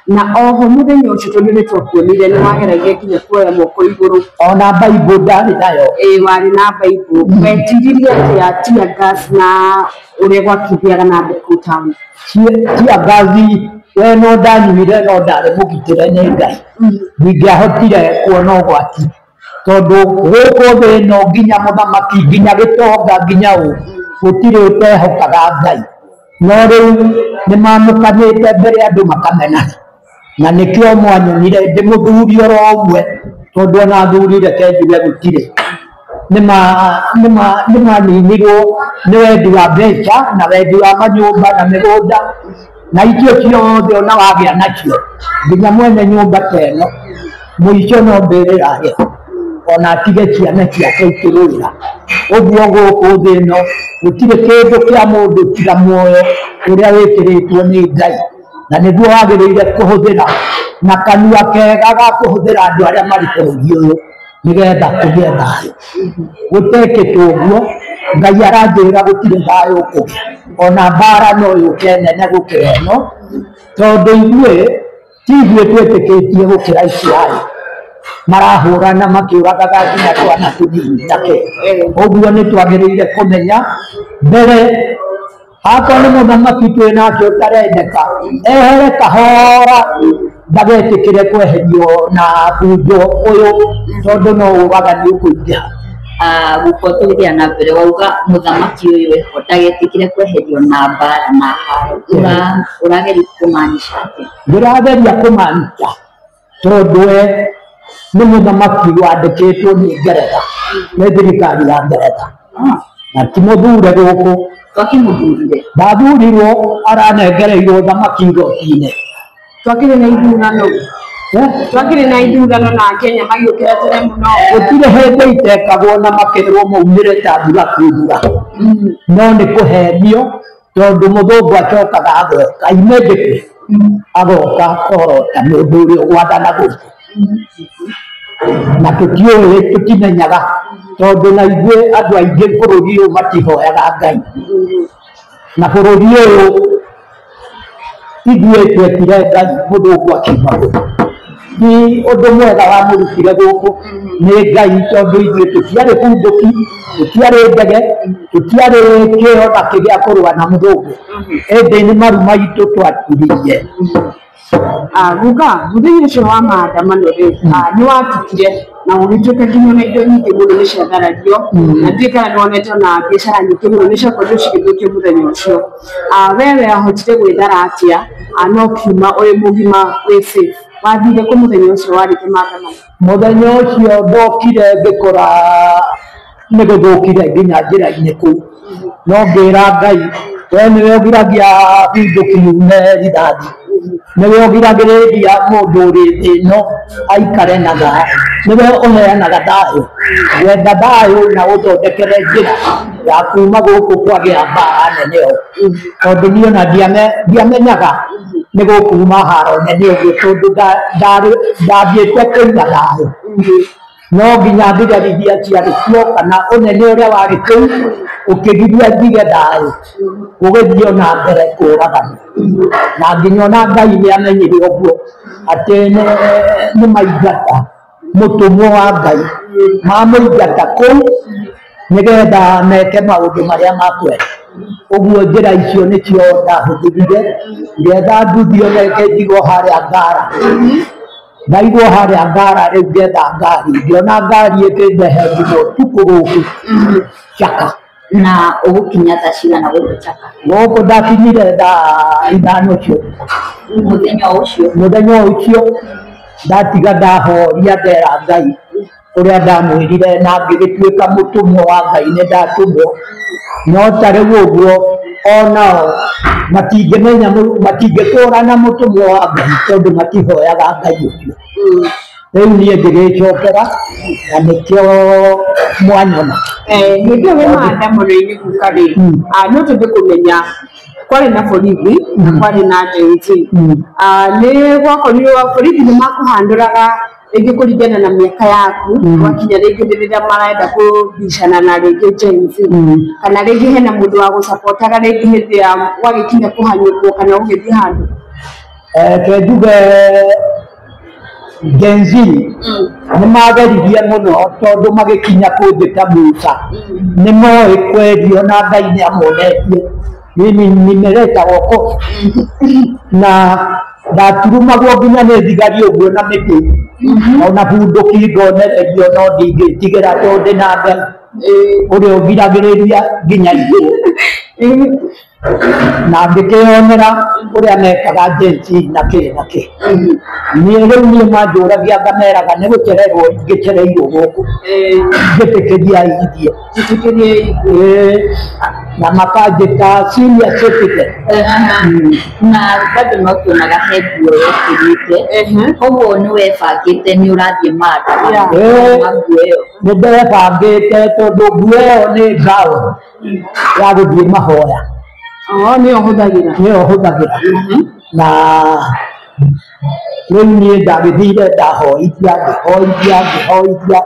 Speaker 3: Na oho mũthenya ũcio tondũ nĩ twakuonire nĩ wageragia nginya kuoya moko igũrũ,
Speaker 2: ona Bible ndarĩ nayo,
Speaker 3: ĩĩ warĩ na Bible, wetiririe atĩa tear gas na ũrĩa gwakĩthiaga na mbere kũu town?
Speaker 2: Tear gas we no ndanyuire, no ndarĩ mũgitĩre nĩ Ngai, ndingĩahotire kuona ũgwati, tondũ gũkũ thĩ ĩno nginya mũthamaki nginya gĩtonga nginya ũ gũtirĩ ũtehokaga Ngai, no rĩu nĩ mamũkanĩte mbere andũ makamenana, na nĩkĩo mwanyonire ndĩ mũthuri oro ũmwe, tondũ ona athuri reke njuge gũtirĩ, nĩ maninirwo nĩ wendi wa mbeca na wendi wa manyũmba na mĩgũnda na icio ciothe ona wagĩa nacio, nginya mwene nyũmba ta ĩno mũico no mbĩrĩra arĩho, ona atige ciana ciake ikĩrũĩra. Ũguo gũkũ thĩ ĩno gũtirĩ kĩndũ kĩa mũndũ tiga muoyo ũrĩa wĩkĩrĩtwo nĩ Ngai, na nĩguo wagĩrĩire kũhũthĩra na kanua kega ga kũhũthĩra andũ arĩa marĩ bũrũri ũyũ nĩgetha kũgĩe thayũ. Gũtekĩtwo ũguo, Ngai aranjĩra gũtirĩ thayũ ũkũgĩa, ona mbara no yũke nene gũkĩra ĩno, tondũ ithuĩ ti ithuĩ twĩtĩkĩtie gũkĩra Isiraeli, marahũrana makĩũragaga nginya twana tũnini na kĩ. Ũguo nĩ twagĩrĩire kũmenya mbere Akorwo nĩ mũthamaki twĩ nake ũtarendeka ehere kahora ndagetĩkĩre kweherio na bunjo ũyũ tondũ no ũragani ũkũingĩha.
Speaker 1: Gũkorwo tũgĩthiĩ na mbere wauga mũthamaki ũyũ eho ndagetĩkĩre kweherio na mbara na haro, ũrageria kũmaanisha atĩa?
Speaker 2: Ndĩrageria kũmaanisha tondũ we nĩ mũthamaki wandĩkĩtwo nĩ Ngeretha, nĩ thirikari ya Ngeretha, na ti mũthure gũkũ.
Speaker 1: Twakĩmũthurire?
Speaker 2: Ndathurirwo, aranengereirwo thamaki igoti-inĩ.
Speaker 3: Twakĩrĩ na ithurano. Twakĩrĩ na ithurano na Kenya magĩũkĩra tene mũno.
Speaker 2: Gũtirĩ hĩndĩ itekagwo na makĩrwo maumĩre ta mbura kuura, no nĩ kũhenio tondũ mũthũngũ acokaga agoka immediately, agoka akorota mũndũ ũrĩa ũgwathana gũkũ, na tũtiũĩ, tũtimenyaga tondũ na ithuĩ andũ aingĩ bũrũri ũyũ matihoyaga Ngai, na bũrũri ũyũ ithuĩ twetire Ngai mũthũngũ akiuma gũkũ. Ti ũndũ mwega wamũrutire gũkũ nĩ Ngai, tondũ ithuĩ tũtiarĩ bunduki, tũtiarĩ ndege, tũtiarĩ kĩo na kĩgĩa kũrũa na mũthũngũ, ĩndĩ nĩ maru maitũ twaturirie.
Speaker 3: Guka, mũthenya ũcio wa maandamano rĩ, nĩ watukire na gũgĩtuĩka nginya ona indo nyingĩ mũno nĩ ciatharario, na ndiũĩ kana nĩ wonete ona biacara nyingĩ mũno nĩ ciakorirwo cigĩthũkio mũthenya ũcio. We wahotire gwĩthara atĩa na ũkiuma ũrĩ mũgima wĩ safe? Wathire kũ mũthenya ũcio warĩte maandamano?
Speaker 2: Mũthenya ũcio ndokire ngĩkora nĩ gũthũkire nginya njĩra-inĩ kũu, no ngĩra Ngai, we nĩwe ũgiragia bunduki yume rithathi, nĩwe ũgiragĩrĩria mũndũ ũrĩ thĩ ĩno aikare na thayũ, nĩwe ũheanaga thayũ, ngwenda thayũ na ũthondekere njĩra ya kuma gũkũ kwagĩa mbara nene ũũ, tondũ niĩ ona ndiamenyaga nĩ gũkuma haro nene ũguo, tondũ ndathiĩte kũiga thayũ, no nginya thigari iria ciarĩ kuo kana ũnene ũrĩa warĩ kũu ũkĩgiria njige thayũ, gũgĩthiĩ ona mbere kũragana, na nginya ona Ngai nĩ amenyire ũguo atĩ nĩ maingata mũtũmwo wa Ngai, mamũingata kũu nĩgetha meke maũndũ marĩa makwenda. Ũguo njĩra icio nĩcio ndahũthĩrire, ngĩetha nduthi ona ĩkĩnjigwo harĩa Ngara, ndaigwo harĩa Ngara rĩu ngĩetha ngari, ngĩona ngari ĩkĩndehe nginya ũtukũ gũkũ Chaka.
Speaker 1: Na ũgũkinya thaa cigana gũkũ Chaka?
Speaker 2: Gũkũ ndakinyire thaa 5 cio.
Speaker 1: Mũthenya ũcio?
Speaker 2: Mũthenya ũcio ndatiga ndahoria ndera Ngai ũrĩa ndamwĩrire, na ngĩgĩtuĩka mũtũmwo wa Ngai, nĩ ndatũmwo. No ta rĩu ũguo onao matingĩmenya, matingĩkũrana mũtũmwo wa Ngai tondũ matihoyaga Ngai ũcio. Rĩu niĩ ngĩgĩcokera na nĩkĩo mwanyona.
Speaker 3: Hĩndĩ ĩyo wĩ maandamano-inĩ guka rĩ, no tũthiĩ kũmenya kwarĩ na borithi na kwarĩ na Gen Z. Nĩ gwakorirwo borithi nĩ makũhandũraga rĩngĩ kũringana na mĩaka yaku, wakinya rĩngĩ rĩrĩa marenda kũbicana na rĩngĩ Gen Z, kana rĩngĩ hena mũndũ wa gũcapotaga rĩngĩ hĩndĩ ya wagĩkinya kũhanyũkwo kana ũgĩthiĩ handũ?
Speaker 2: Reke njuge Gen Z nĩ mageririe mũno tondũ magĩkinya kũnjĩta Musa nĩ moĩ kwerio na Ngai nĩ amonetie mimi nimeleta wokovu, na ndaturumagwo nginya nĩ thigari ũguo na mĩtĩ, ona bunduki ngonererio, no ndingĩtigĩra tondũ ndĩna Ngai ũrĩa ũgiragĩrĩria nginya ithuĩ, na ngĩkĩonera ũrĩa mekaga Gen Z na kĩ na kĩ. Niĩ rĩu niĩ manjũragia ngameraga nĩ gũcererwo ingĩcereirwo gũkũ, njĩtĩkĩria ithiĩ, na makanjĩta senior citizen.
Speaker 1: Na bado no tuonaga he nguo wekĩrĩte, koguo nĩ webangĩte nĩ ũrathiĩ maandamano na nguo ĩyo?
Speaker 2: Nĩ ndebangĩte tondũ nguo ĩyo nĩ gown ya gũthiĩ mahoya.
Speaker 3: Nĩyo hũthagĩra?
Speaker 2: Nĩyo hũthagĩra. Na rĩu niĩ ndagĩthire ndahoithia, ngĩhoithia, ngĩhoithia,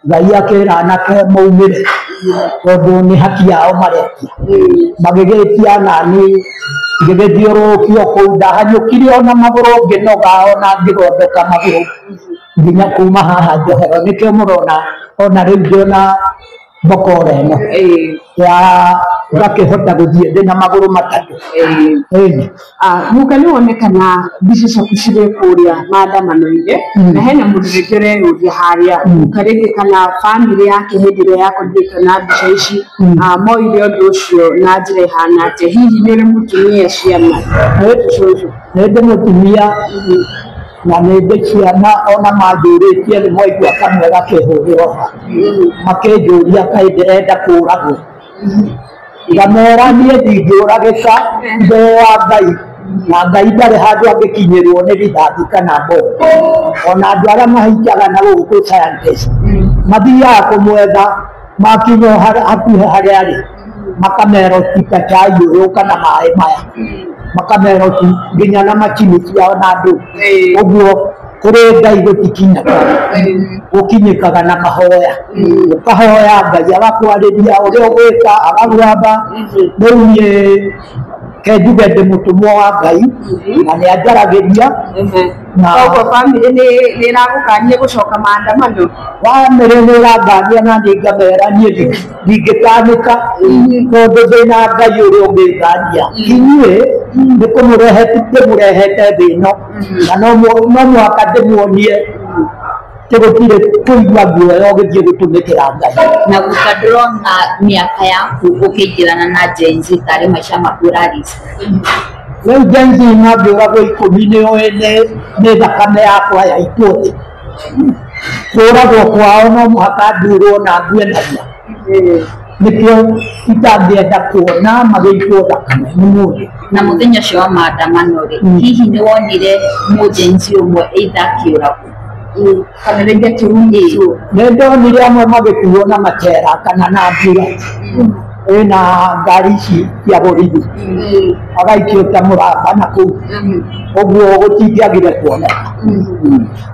Speaker 2: Ngai akĩra anake maumĩre tondũ nĩ haki yao maretia. Magĩgĩtia nani ngĩgĩthiũrũrũkio kũu, ndahanyũkire ona magũrũ ngĩnoga, ona ngĩthondeka magũrũ nginya kuma haha njohero, nĩkĩo mũrona ona rĩu ndĩona mbokora ĩno ya Ngakĩhota gũthiĩ ndĩ na magũrũ matatũ. Ĩni.
Speaker 3: Guka nĩ wonekana mbica ciaku cirĩ kũrĩa maandamano-inĩ, na hena mũndũ rĩngĩ ũreyũria harĩa guka rĩngĩ kana bamĩrĩ yake hĩndĩ ĩrĩa yakorirwo ĩkĩona mbica ici, moire ũndũ ũcio na njĩra ĩhana atĩa? Hihi nĩ ũrĩ mũtumia, ciana? Cũcũ.
Speaker 2: Nĩ ndĩ mũtumia na nĩ ndĩ ciana, ona manjũrĩtie nĩ mwaigua kamwe gakĩhũrĩrwo ha, makĩnjũria kaĩ ndĩrenda kũragwo. Ngamera niĩ ndingĩũragĩka mbere wa Ngai, na Ngai ndarĩ handũ angĩkinyĩrwo nĩ rithathi kana mbomu. Ona andũ arĩa mahinjaga na gũkũ scientist mathiaga kũmwetha, makinya hakuhĩ harĩa arĩ makamera ũtita chai ũyũ kana maĩ maya, makamera ũti nginya na macini ciao na andũ. Ũguo kũrĩ Ngai gũtikinyaga, gũkinyĩkaga na mahoya. Ũkahoya Ngai agakwarĩria ũrĩa ũgwĩka, agagwatha. Rĩu niĩ ke njuge ndĩ mũtũmwo wa Ngai na nĩ anjaragĩria na
Speaker 3: Koguo bamĩrĩ nĩ ĩragũkania gũcoka maandamano?
Speaker 2: Bamĩrĩ nĩ ĩrangania na niĩ ngamera niĩ ndingĩtanĩka tondũ ndĩna Ngai ũrĩa ũngĩngania. Inyuĩ nĩ kũmũrehe ndĩmũrehete thĩ ĩno, na no mũhaka ndĩmuonie atĩ gũtirĩ kũigua guoya ũgĩthiĩ gũtũmĩkĩra Ngai.
Speaker 1: Na guka ndĩrona mĩaka yaku ũkĩingĩrana na Gen Z tarĩ maica maku ũrarica.
Speaker 2: Rĩu Gen Z mangĩũragwo 10 nĩoĩ nĩ thakame yakwa yaitwo thĩ. Kũragwo kwao no mũhaka ndurwo na ngue narua. Nĩkĩo itangĩenda kuona magĩitwo thakame nĩ mũndũ.
Speaker 1: Na mũthenya ũcio wa maandamano rĩ, hihi nĩ wonire mũ-Gen Z ũmwe either akĩũragwo
Speaker 3: kana rĩngĩ akĩrumĩtwo?
Speaker 2: Nĩ ndonire amwe magĩkuo na matera kana na mbura ĩna ngari ici cia borithi, agaikio ta mũramba na kũu, ũguo gũtingĩagire kuoneka.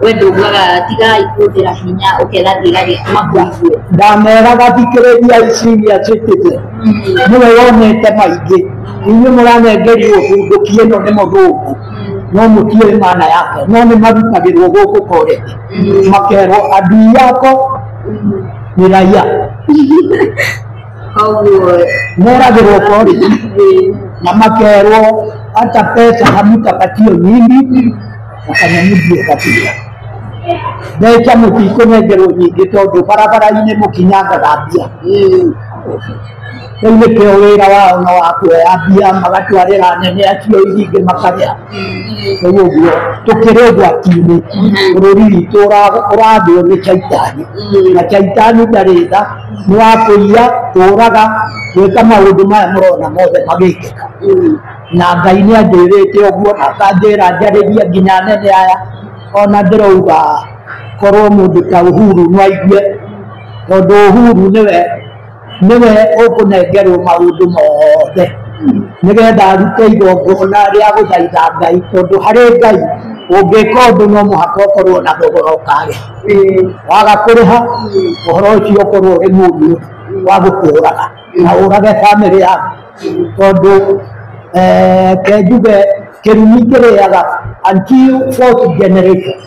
Speaker 1: We ndaugaga tigai kũhũthĩra hinya, ũkera thigari makũigue?
Speaker 2: Ndameraga thikĩrĩria senior citizen, nĩwe wonete maingĩ. Inyuĩ mũranengerio bunduki ĩno nĩ mũthũngũ, no mũtiũĩ maana yake, no nĩ marutagĩrwo gũkũ koreti, makerwo adui yako ni raia.
Speaker 1: Koguo
Speaker 2: meragĩrwo koreti na makerwo hata pesa hamutapatio nyingi, na kana mũthiĩ kabira mbeca mũtikũnengerwo nyingĩ tondũ barabara-inĩ mũkinyangaga mbia. Rĩu nĩkĩo wĩra wao no wa kuoya mbia magatwarĩra anene acio iria ingĩ makarĩa. Rĩu ũguo tũkĩrĩ ũgwati-inĩ, bũrũri witũ ũrathwo nĩ caitani, na caitani ndarĩ tha, nĩ wa kũiya, kũũraga, gwĩka maũndũ maya mũrona mothe magĩkĩka. Na Ngai nĩ anjĩrĩte ũguo na akanjĩra njarĩrie nginya anene aya. Ona ndĩrauga korwo mũndũ ta Uhuru no aigue, tondũ Uhuru nĩwe ũkũnengerwo maũndũ mothe nĩgetha arute igongona rĩa gũthaitha Ngai, tondũ harĩ Ngai ũngĩka ũndũ no mũhaka ũkorwo na thogora ũkarĩha. Waga kũrĩha ũhoro ũcio ũkorwo ũrĩ mũũru wa gũkũraga na ũrage bamĩrĩ yaku, tondũ ke njuge kĩrumi kĩrĩaga until fourth generation,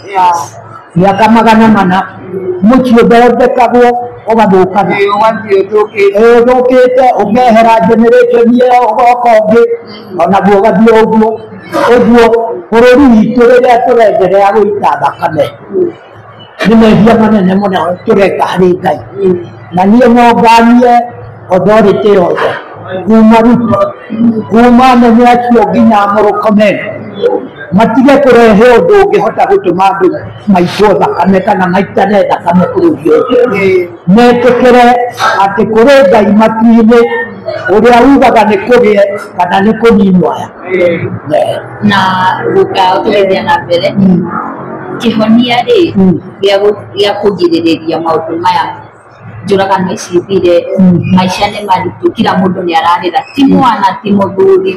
Speaker 2: mĩaka 400 mũciĩ ũthondekagwo ũgathũkaga,
Speaker 3: ũgathiĩ ũthũkĩte,
Speaker 2: ũthũkĩte, ũkehera generation ĩyo ũgoka ũngĩ onaguo ũgathiĩ ũguo ũguo. Bũrũri witũ rĩrĩa tũrenderea gũita thakame nĩ mehia manene mũno tũreka harĩ Ngai. Na niĩ no nganie authority yothe kuma Ruto, kuma anene acio nginya Murkomen, matige kũrehe ũndũ ũngĩhota gũtũma andũ maitwo thakame kana maitane thakame bũrũri ũyũ. Metĩkĩre atĩ kũrĩ Ngai matu-inĩ ũrĩa ugaga nĩ kũgĩe kana nĩ kũninwo aya.
Speaker 1: Na guka tũgĩthiĩ na mbere, kĩhonia rĩ gĩa kũgirĩrĩria maũndũ maya njũragano ici ithire, maica nĩ maritũ, kila mũndũ nĩ ararĩra, ti mwana ti mũthuri,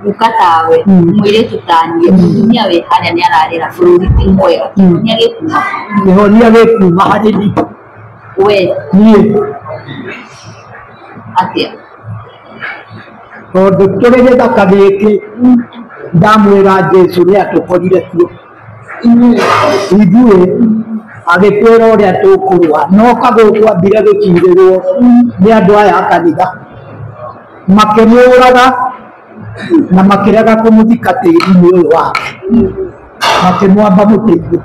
Speaker 1: guka tawe, mũirĩtu ta niĩ, mũtumia wĩ harĩa nĩ ararĩra, bũrũri ti mwega, kĩhonia gĩkuma?
Speaker 2: Kĩhonia gĩkuma harĩ niĩ.
Speaker 1: We
Speaker 2: niĩ
Speaker 1: atĩa?
Speaker 2: Tondũ tũrĩ gĩthaka gĩkĩ ndamwĩra Jesũ nĩ atũkorire kuo ithuĩ, agĩtwĩra ũrĩa tũkũrũa, no kagũkũ ambire gũcirĩrwo nĩ andũ aya a kanitha. Makĩmũraga na makĩrega kũmũthika tĩri-inĩ ũyũ wake, makĩmwamba mũtĩ igũrũ.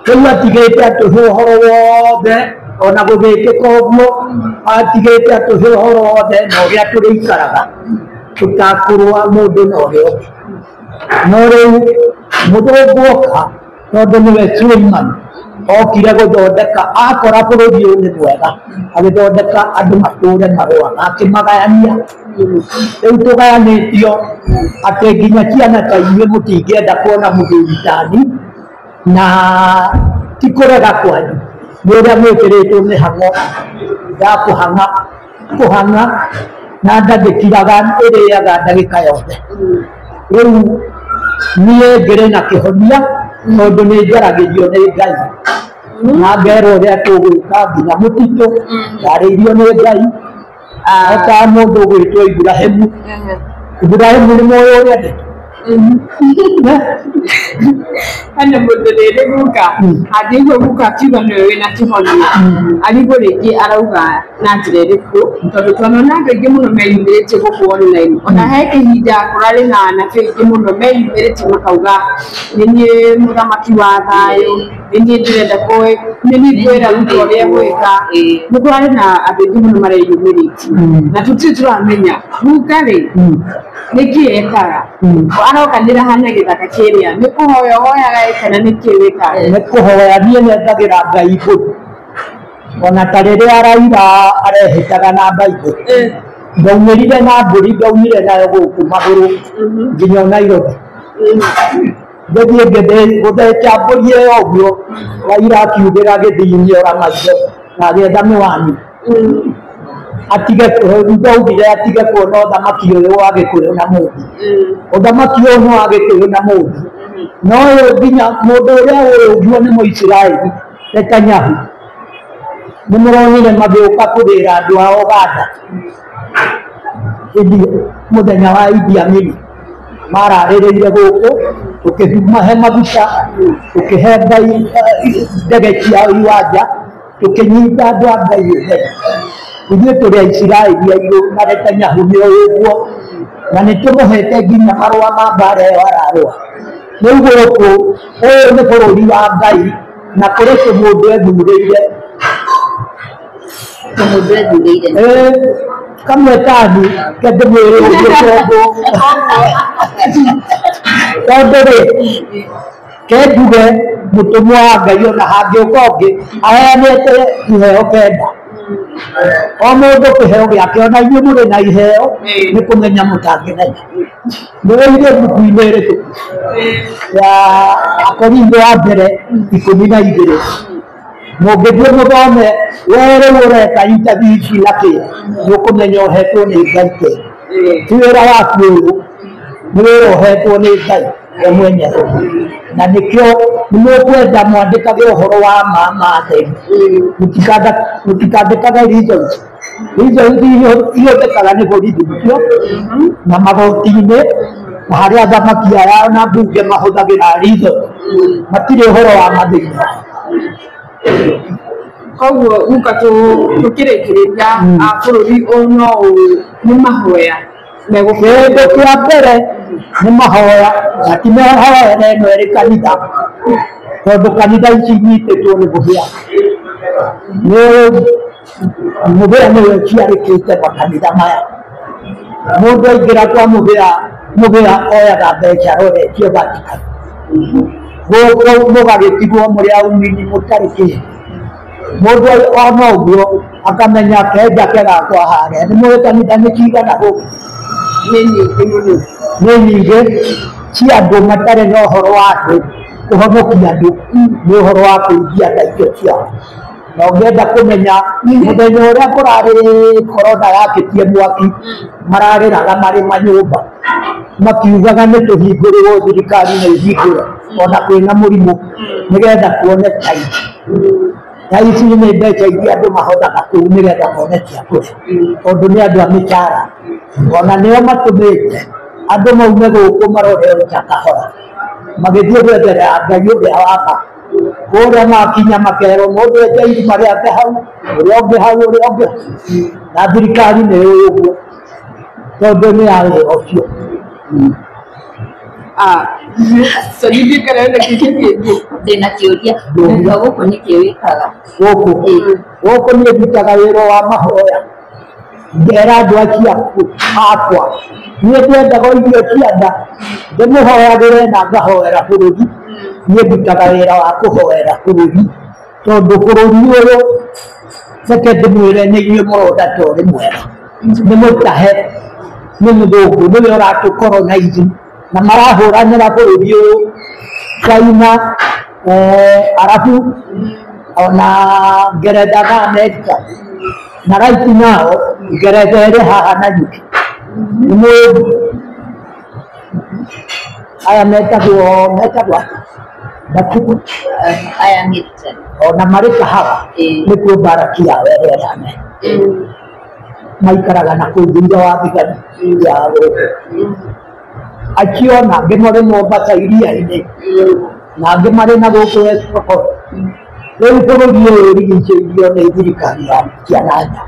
Speaker 2: Rĩu atigĩte atũhe ũhoro wothe, ona gũgĩkĩka ũguo atigĩte atũhe ũhoro wothe na ũrĩa tũrĩikaraga tũtakũrũa mũndũ na ũrĩa ũngĩ. No rĩu mũthũngũ oka, tondũ nĩwe Suleiman okire gũthondeka, akora bũrũri ũyũ nĩ mwega, agĩthondeka andũ matũre marũaga, akĩmagayania. Rĩu tũgayanĩtio atĩ nginya ciana ta inyuĩ mũtingĩenda kuona mũthuri tani, na ti kũrega kwanyu, nĩ ũrĩa mwĩkĩrĩtwo mĩhang'o ya kũhang'a kũhang'a na nda ndĩkiraga, ĩrĩaga ndagĩka yothe. Rĩu niĩ ngĩrĩ na kĩhonia tondũ nĩ njaragĩrio nĩ Ngai na ngerwo ũrĩa tũgwĩka nginya mũtitũ, ndarĩirio nĩ Ngai ota mũndũ ũgwĩtwo Iburahĩmu. Iburahĩmu nĩ mũĩ ũrĩa ndĩ
Speaker 3: Hena mũndũ rĩrĩ guka angĩigua guka akiuga nĩwe wĩna kĩhonia, arigwo rĩngĩ arauga na njĩra ĩrĩkũ, tondũ twanona andũ aingĩ mũno meyumĩrĩtie gũkũ online. Ona he kĩhinda kũrarĩ na anake aingĩ mũno meyumĩrĩtie makauga nĩ niĩ mũthamaki wa thayũ, nĩ niĩ ndĩrenda nĩ niĩ ngwĩra Ruto ũrĩa egwĩka. Nĩ kũrarĩ na andũ aingĩ mũno mareyumĩrĩtie na tũtirĩ tũramenya guka rĩ nĩkĩ ekaga, arokanĩra hana gĩthaka kĩrĩa, nĩ kũhoya ũhoyaga kana nĩkĩ wĩkaga?
Speaker 2: Nĩ kũhoya niĩ nendagĩra Ngai mbũri, ona ta rĩrĩa Raila arehĩtaga na Bible, ndaumĩrire na mbũri, ndaumire nayo gũkũ magũrũ nginya Nairobi, ngĩthiĩ gũtheca mbũri ĩyo ũguo, Raila akiugĩra gĩthii ora maitho na agĩetha mĩwani atige, ndaugire atige kuona ũthamaki ũyũ wa Gĩkũyũ na Mũmbi. Ũthamaki ũyũ nĩ wa Gĩkũyũ na Mũmbi, no ũyũ nginya mũndũ ũrĩa ũyũ ũguo nĩ Mũisiraeli Netanyahu, nĩ mũronire magĩũka kũgĩra andũ a Uganda mũthenya wa Idi Amin, mararĩrĩire gũkũ, tũkĩmahe maguta, tũkĩhe Ngai ndege ciao iwanja, tũkĩnyita andũ a Ngai ũgeni. Ithuĩ tũrĩ Aisiraeli airũ na Netanyahu nĩ ũĩ ũguo, na nĩ tũmũhete nginya marũa ma mbara ĩyo ararũa. Rĩu gũkũ ũyũ nĩ bũrũri wa Ngai na kũrĩ tũmũndũ ethurĩire.
Speaker 1: Tũmũndũ ethurĩire.
Speaker 2: Kamwe tani ke ndĩmwĩre ũguo tondũ rĩ ke njuge mũtũmwo wa Ngai ona hangĩũka ũngĩ aheanĩte iheo kenda, o mũndũ kĩheo gĩake, ona inyuĩ mũrĩ na iheo nĩ kũmenya mũtangĩmenya. Nĩwĩire ibuku-inĩ rĩrĩkũ ya Akorintho wa mbere 12, mũngĩthiĩ mũthome we rĩu ũreka interview ici na kĩ, nĩũkũmenya ũhetwo nĩ Ngai kĩ. Ti wĩra waku ũyũ, nĩ wĩra ũhetwo nĩ Ngai we mwenyewe, na nĩkĩo nĩmũkwenda mwandĩkage ũhoro wa ma ma theru, mũtikandĩkage reasons. Reasons ihũthĩkaga nĩ borithi nĩkĩo na magoti-inĩ na harĩa athamaki aya na mbunge mahũthagĩra reasons, matirĩ ũhoro wa mathĩna.
Speaker 3: Koguo guka tũkĩrĩkĩrĩria bũrũri ũyũ no nĩ mahoya
Speaker 2: Kĩndũ kĩa mbere nĩ mahoya, na ti mahoya ĩno ĩrĩ kanitha, tondũ kanitha ici inyitĩtwo nĩ mũhĩa, nĩ mũhĩa nĩwe ũciarĩkĩte makanitha maya. Mũndũ aingĩra kwa mũhĩa, mũhĩa oyaga mbeca aroretio Vatican, gũkũ mũgagĩtigwo mũrĩ aumini mũtarĩ kĩndũ. Mũndũ ona ũguo akamenya kenja ke gakwa harĩa, nĩ mũĩ kanitha nĩ cigana gũkũ?
Speaker 3: Nĩ nyingĩ mũno.
Speaker 2: Nĩ nyingĩ cia andũ matarĩ na ũhoro wa andũ kũhonokia andũ, nĩ ũhoro wa kũimbia na indo ciao. Na ũngĩenda kũmenya mũthenya ũrĩa kũrarĩ korona yakĩtie mwaki, mararĩraga marĩ manyũmba makiugaga nĩ tũhingũrĩrwo, thirikari nĩ ĩhingũre ona kwĩna mũrimũ nĩgetha kuone tai. Na ici nĩ mbeca iria andũ mahothaga kũu nĩgetha mone cia kũrĩa, tondũ nĩ andũ a mĩcara, ona nĩo matũmĩte andũ maume gũkũ marore nja kahora, magĩthiĩ gwetherera Ngai ũrĩa wa ma Kũrĩa makinya makerwo mũndũ enja irima rĩake hau, ũrĩa ũngĩ hau, ũrĩa ũngĩ. Na thirikari nĩ ĩũĩ ũguo tondũ nĩ ya wĩra ũcio.
Speaker 3: So ningĩ kana wĩna kĩũria kĩngĩ?
Speaker 1: Ndĩna kĩũria. Guka, gũkũ nĩkĩ wĩkaga?
Speaker 2: Gũkũ gũkũ niĩ ndutaga wĩra wa mahoya, ngera andũ acio akwa niĩ ndwendaga irio cia nda, ndĩmũhoyagĩre na ngahoera bũrũri. Niĩ ndutaga wĩra wa kũhoera bũrũri tondũ bũrũri ũyũ, reke ndĩmwĩre, nĩ inyuĩ mũronda ta ũrĩ mwega, nĩ mũtahe nĩ mũthũngũ, nĩwe ũratũcolonize na marahũranĩra bũrũri ũyũ, China, Arabu, ona Ngeretha na Amerika. Na right now Ngeretha ĩrĩ haha Nanyuki, nĩ mũĩ aya metagwo atĩa? Batuku.
Speaker 1: Aya military.
Speaker 2: Ona marĩ kahawa nĩkuo mbaraki yao ĩrĩa ĩrane maikaraga na kũu thutha wa thigari ya gũkũ acio, na angĩ marĩ Mombasa iria-inĩ, na angĩ marĩ na gũkũ West Pokot. Rĩu bũrũri ũyũ ũrigicĩirio nĩ thirikari ya ciananja,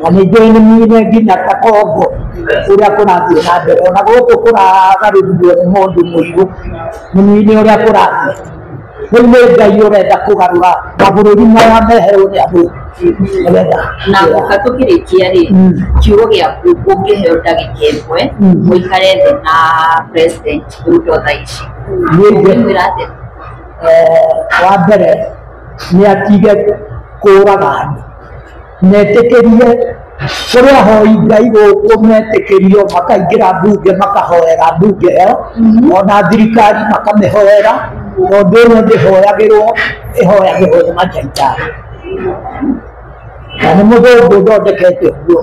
Speaker 2: na nĩ njũĩ nĩ mwine nginya ta Congo ũrĩa kũrathiĩ na mbere, ona gũkũ kũragarũrirwo nĩ mũndũ mũirũ, nĩ mwine ũrĩa kũrathiĩ. Rĩu nĩ Ngai ũrenda kũgarũra mabũrũri maya meherwo nĩ athũngũ nĩgetha
Speaker 1: Na guka, tũkĩrĩkia rĩ, kiugo gĩaku ũngĩheo ndagĩka ĩmwe mũikare thĩ na President Ruto thaa ici,
Speaker 2: Niĩ
Speaker 1: ũngĩmwĩra atĩa?
Speaker 2: Wa mbere nĩ atige kũraga andũ, metĩkĩrie kũrĩ ahoi Ngai gũkũ, metĩkĩrio makaingĩra mbunge, makahoera mbunge ĩyo, ona thirikari makamĩhoera, tondũ ĩno ndĩhoyagĩrwo, ĩhoyagĩrwo nĩ macaitani na nĩ mũthũngũ ũthondekete ũguo.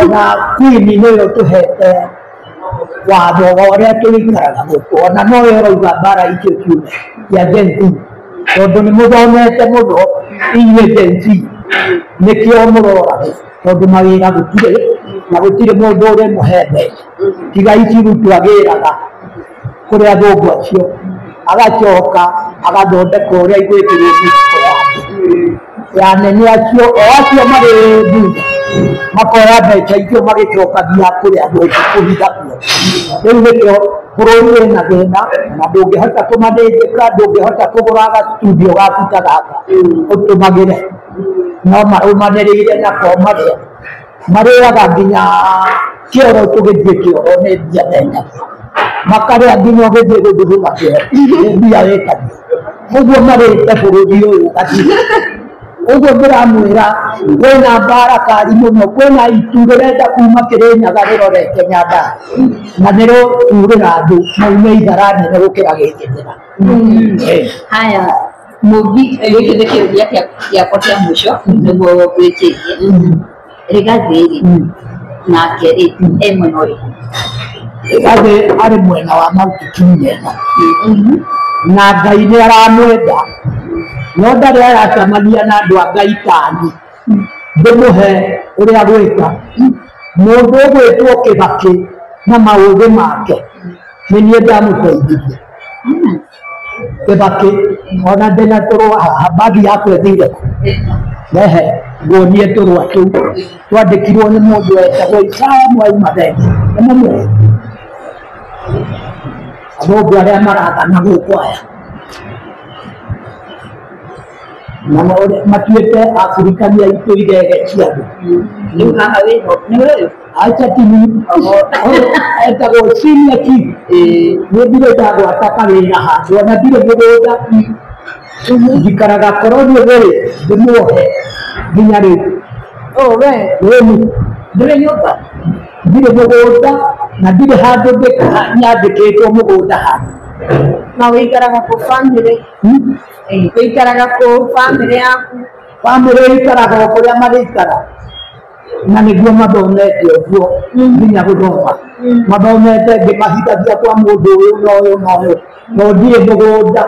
Speaker 2: Ona Queen nĩyo tũhete watho wa ũrĩa tũrĩikaraga gũkũ, ona noyo ĩrauga mbara icio ciume cia Gen Z, tondũ nĩ mũthomete mũno inyuĩ Gen Z, nĩkĩo mũroragwo, tondũ mawĩra gũtirĩ na gũtirĩ mũndũ ũrĩmũhe mbeca tiga ici Ruto agĩraga kũrĩ athũngũ acio, agacoka agathondeka ũrĩa igwĩkĩrwo mĩhuko yake ya anene acio, o acio marĩ mbunge, makoya mbeca icio magĩcokagia kũrĩ athũngũ kũhitha kuo. Rĩu nĩkĩo bũrũri wĩna thĩna, na ndũngĩhota kũmanĩnjĩka, ndũngĩhota kũgũra gastudio gaku ta gaka ũtũmagĩre, no marũmanĩrĩire nako marĩa marĩaga nginya kĩoro, tũgĩthiĩ kĩoro nĩ mbia mendagia, makarĩa nginya ũgĩthiĩ gũthuguma kĩoro nĩ mbia wĩtagio. Ũguo marĩte bũrũri ũyũ ũgathira. Ũguo ndĩramwĩra, kwĩna mbara kari mũno, kwĩna itu rĩrenda kuma Kĩrĩnyaga rĩrorete Nyandarua, na nĩrũturĩra andũ maume ithara nene gũkĩra gĩkĩ.
Speaker 1: Haya mũgi, gĩkĩ nĩ kĩũria gĩakwa kĩa mũico nĩguo ngwĩkĩrie. Rigathĩ rĩ, nake rĩ, e mwena ũrĩkũ?
Speaker 2: Rigathĩ arĩ mwena wa Mount Kenya ĩno, na Ngai nĩ aramwenda, no ndarĩ aracemania na andũ a Ngai tani ndĩmũhe ũrĩa gwĩka. Mũndũ ũgwĩtwo Kĩbakĩ na maũgĩ make, nĩ niĩ ndamũteithirie Kĩbakĩ, ona ndĩna tũrũa haha, mbagi yakwa ĩthire kũ, rehe nguonie tũrũa tũu twandĩkirwo nĩ mũndũ wetagwo Isaya Mwai Mathenge, nĩ mũmũĩ, athũngũ arĩa marathana gũkũ aya na matuĩte Afrika nĩ aitũ igege cia andũ.
Speaker 1: Rĩu haha wĩho nĩ ũyũ?
Speaker 2: Acha, tini etagwo senior chief. Niĩ ndirĩ ndagwata kawĩra handũ, ona ndirĩ mũgũnda, njikaraga korwo niĩ rĩ ndĩmuohe nginya rĩu.
Speaker 3: Oh, we.
Speaker 2: Ĩni.
Speaker 1: Ndũrĩ nyũmba?
Speaker 2: Ndirĩ mũgũnda na ndirĩ handũ nyandĩkĩtwo mũgũnda handũ.
Speaker 3: Na wĩikaraga kũ family? Wĩikaraga kũ family yaku?
Speaker 2: Bamĩrĩ ĩikaraga o kũrĩa marĩikara, na nĩguo mathomete ũguo, nginya gũthoma mathomete ngĩmahithagia kwa mũndũ ũyũ na ũyũ na ũyũ, no ndirĩ mũgũnda,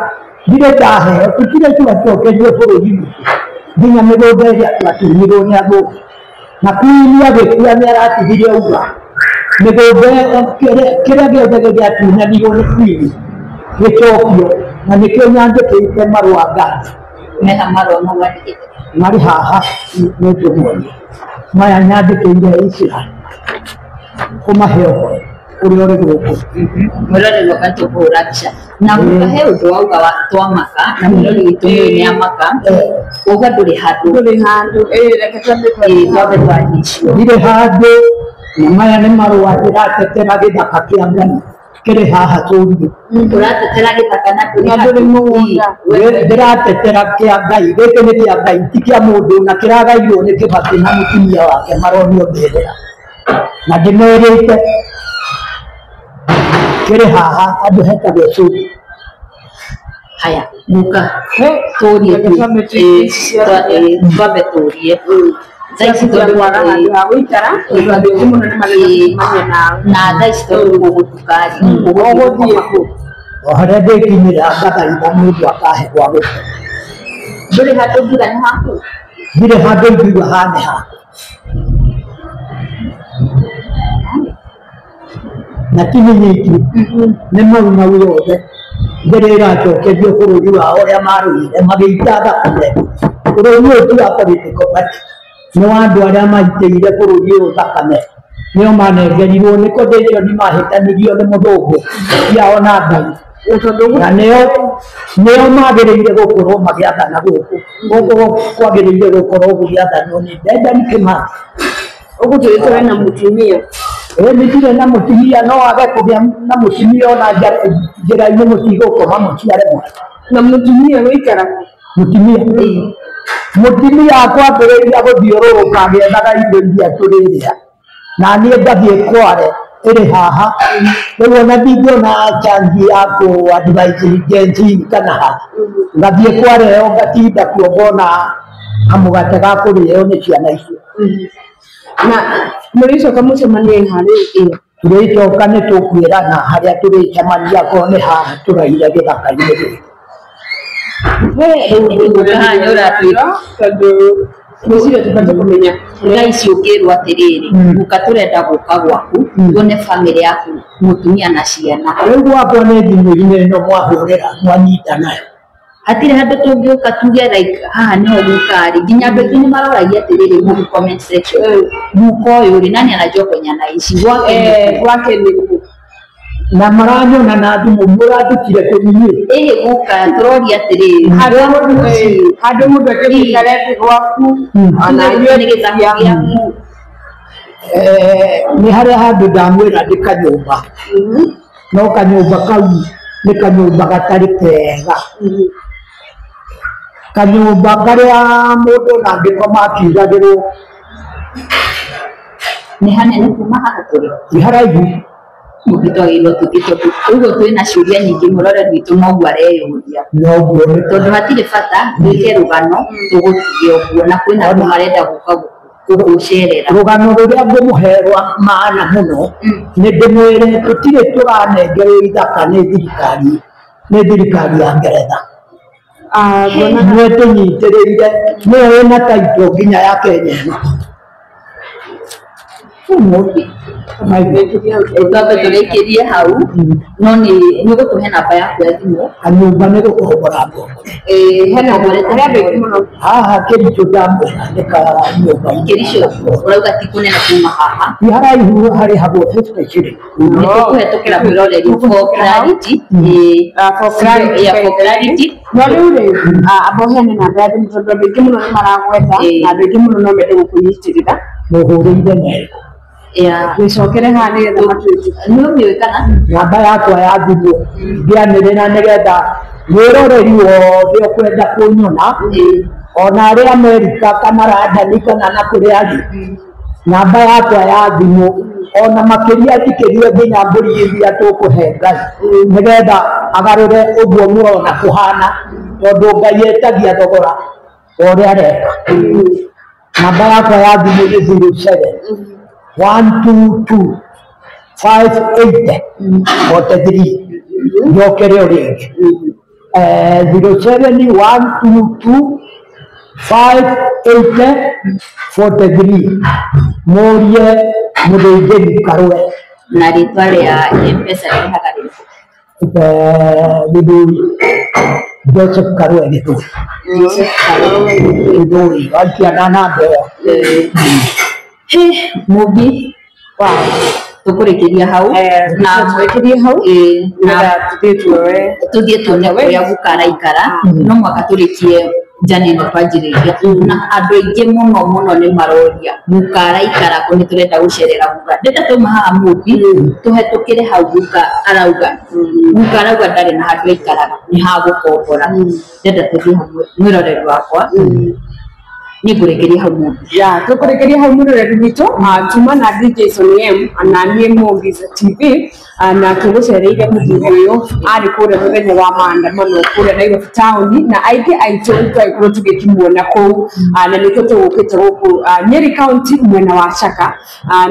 Speaker 2: ndirĩ ndaheo, tũtirĩ twacokerio bũrũri witũ nginya mĩgũnda ĩrĩa twatunyirwo nĩ athũngũ. Na Queen agĩkua nĩ aratigire auga mĩgũnda ĩyo, kĩrĩa gĩothe gĩatunyanirwo nĩ Queen gĩcokio. Na nĩkĩo nyandĩkĩte marũa nganja.
Speaker 1: Mena marũa mau wandĩkĩte?
Speaker 2: Marĩ haha nĩngũmuonia. Maya nyandĩkĩire Isiraeli kũmahe ũhoro ũrĩa ũrĩ gũkũ.
Speaker 1: Mwĩroreri wakwa nĩtũkũhũra mbica na guka he ũndũ wauga wa twamaka na mwĩroreri witũ nĩũĩ nĩ amaka wauga ndũrĩ handũ.
Speaker 3: Ndũrĩ handũ. Reke twambe
Speaker 1: twambe twarie icio.
Speaker 2: Ndirĩ handũ na maya nĩ marũa ndĩratetera gĩthaka kĩa Ngai kĩrĩ haha tũriũ.
Speaker 1: Ũratetera gĩthaka na ndũrĩ
Speaker 3: Na ndũrĩ mũgũnda.
Speaker 2: Ndĩratetera kĩa Ngai, gĩkĩ nĩ kĩa Ngai ti kĩa mũndũ na kĩragairwo nĩ Kĩbakĩ na mũtumia wake maronio mbĩrĩra. Na ndĩmerĩte kĩrĩ haha handũ hetagwo Cũri.
Speaker 1: Haya guka tũrie twambe tũrie thaa ici tondũ
Speaker 3: kwaga handũ ha gũikara tondũ andũ aingĩ mũno nĩ marenda gũcemania nawe.
Speaker 1: Na thaa ici tondũ gũgũtuka rĩ
Speaker 3: Ũgũthiĩ kũ?
Speaker 2: O harĩa ndĩkinyĩra ngathaitha mũndũ akahe gwa gũkoma.
Speaker 1: Ndũrĩ handũ ũngiuga nĩ haku?
Speaker 2: Ndirĩ handũ ingiuga haha nĩ hakwa. Na ti niĩ nyiki, nĩ Mau Mau yothe mbere ĩracokerio bũrũri wao ũrĩa marũire magĩita thakame. Bũrũri ũyũ ti wa political party, nĩ wa andũ arĩa maitĩire bũrũri ũyũ thakame, nĩo manengerirwo nĩ condition mahĩtanirio nĩ mũthũngũ ciao na Ngai. Na nĩo magĩrĩire gũkorwo magĩathana gũkũ. Gũkũ kwagĩrĩire gũkorwo gũgĩathanwo nĩ Dedan Kimathi.
Speaker 3: Ũgũtwĩrĩte wĩna mũtumia?
Speaker 2: Ĩĩ nĩ na mũtumia, no age kũgĩa na mũtumia ona njĩra-inĩ mũtigũkoma mũciare mwana.
Speaker 3: Na mũtumia gũikara kũ?
Speaker 2: Mũtumia? Mũtumia akwambĩrĩria gũthiũrũrũka agĩethaga indo iria tũrĩrĩa. Na niĩ ngathiĩ Kware ĩrĩ haha. Rĩu ona ndingĩona chance ya kũ advise Gen Z kana ha. Ngathiĩ Kware ĩyo ngatinda kuo ngona kamũgate ga kũrĩo nĩ ciana icio.
Speaker 3: Na mũrĩcoka mũcemanie ha rĩu?
Speaker 2: Tũrĩcoka nĩ tũkwĩrana harĩa tũrĩcemania akorwo nĩ haha tũraire gĩthaka-inĩ gĩkĩ.
Speaker 3: Tondũ ngwĩciria tũbatiĩ kũmenya.
Speaker 1: Thaa ici ũngĩrwo atĩrĩrĩ, guka tũrenda gũka gwaku tuone bamĩrĩ yaku mũtumia na ciana.
Speaker 2: Rĩu gwakwa nĩ thimũ-inĩ ĩno mwahũrĩra mwanyita nayo.
Speaker 1: Hatirĩ handũ tũngĩũka tuge like haha nĩho guka arĩ. Nginya andũ aingĩ nĩ maroragia atĩrĩrĩ gũkũ comment section. Guka ũyũ rĩ nani anajua kwenye anaishi gwake nĩ kũ?
Speaker 3: Gwake nĩ kũ?
Speaker 2: Na maranyona na thimũ mũrandutire kũ inyuĩ?
Speaker 1: Ĩhĩ guka tũroria atĩrĩrĩ
Speaker 3: handũ mũndũ angĩikare thĩ gwaku ona
Speaker 1: inyuĩ nĩ gĩthaka gĩaku.
Speaker 2: Nĩ harĩa handũ ndamwĩra nĩ kanyũmba. No kanyũmba kau nĩ kanyũmba gatarĩ kega. Kanyũmba karĩa mũndũ ona angĩkoma akiugagĩrwo.
Speaker 1: Nĩ hanene kuma haha tũrĩ?
Speaker 2: Nĩ haraihu.
Speaker 1: Mũndũ twagĩrĩirwo tũthiĩ tondũ ũguo twĩna ciũria nyingĩ mũroreri witũ noguo areyũria.
Speaker 2: Noguo.
Speaker 1: Tondũ hatirĩ bata twĩke rũgano tũgũtige ũguo na kwĩna andũ marenda gũka gũgũcerera.
Speaker 2: Rũgano rũrĩa ngũmũhe rwa maana mũno nĩ ndĩmwĩre tũtirĩ tũranengerwo ithaka nĩ thirikari nĩ thirikari ya Ngeretha. Nĩwe tũnyitĩrĩire nĩyo ĩna title nginya ya Kenya ĩno.
Speaker 1: Twambe tũrĩkĩrie hau no nĩ ũgũtũhe namba yaku ya thimũ.
Speaker 2: Kanyũmba nĩ gũkombora ngombo.
Speaker 3: Hena andũ aingĩ mũno.
Speaker 2: Haha Kericho ndamwĩra nĩ kanyũmba.
Speaker 1: Kericho ũrauga ti kũnene kuma haha?
Speaker 2: Ti haraihu harĩhagwo 50 shillings.
Speaker 1: Nĩ tũkũhetũkĩra mwĩroreri for clarity.
Speaker 3: For clarity.
Speaker 1: For clarity.
Speaker 3: No rĩu rĩ amba ũheane namba ya thimũ tondũ andũ aingĩ mũno nĩ maragwetha na andũ aingĩ mũno no mende gũkũnyitĩrĩra.
Speaker 2: Mũhũrĩire na
Speaker 3: Gĩcokere haha nĩgetha matuĩke.
Speaker 1: Nĩ ũmĩũĩ kana?
Speaker 2: Namba yakwa ya thimũ ngĩanĩrĩra nĩgetha mwĩroreri wothe ũkwenda kũnyona ona arĩa Amerika kana London kana na kũrĩa arĩ namba yakwa ya thimũ ona makĩria njikĩrie nginya mbũri iria tũkũhe Ngai nĩgetha agarũre ũguo mũrona kũhana tondũ Ngai etagia thogora wa ũrĩa areka. Namba yakwa ya thimũ nĩ 07 122 580 43. Njokere o rĩngĩ 07 122 580 43. Mũrie mũthĩnjĩri Karũe.
Speaker 1: Na rĩtwa rĩa M-Pesa rĩhaga rĩrĩkũ?
Speaker 2: Gĩthũri. Joseph Karue Gĩthũri.
Speaker 1: Joseph Karue.
Speaker 2: Gĩthũri waikia na namba ĩyo.
Speaker 1: He Mũmbi, tũkũrĩkĩria hau
Speaker 3: Na tũrĩkĩrie hau,
Speaker 1: na
Speaker 3: na tũthiĩ tuoe
Speaker 1: tuthiĩ tuone kũrĩa guka araikara. No mwaka tũrĩkie njani ĩno twanjĩrĩria, na andũ aingĩ mũno mũno nĩ maroria guka araikara kũ, nĩ tũrenda gũcerera guka. Ndĩrenda twauma haha Mũmbi tũhetũkĩre hau guka arauga, guka arauga ndarĩ na handũ aikaraga, nĩ ha gũkombora. Ndĩrenda tũthiĩ hamwe, mwĩroreri wakwa, niĩ ngũrĩkĩria hau Mũmbi.
Speaker 3: Ya, tũkũrĩkĩria hau mwĩroreri witũ. Tuma na DJ Sonny M na niĩ Mũmbiz TV, na tũgũcereire mũthuri ũyũ arĩ kũrĩa mũthenya wa maandamano kũrĩa Nairobi town, na aingĩ aitũ nĩtwagĩkorwo tũgĩkĩmuona kũu, na nĩkĩo tũgũkĩte gũkũ Nyeri County mwena wa Chaka,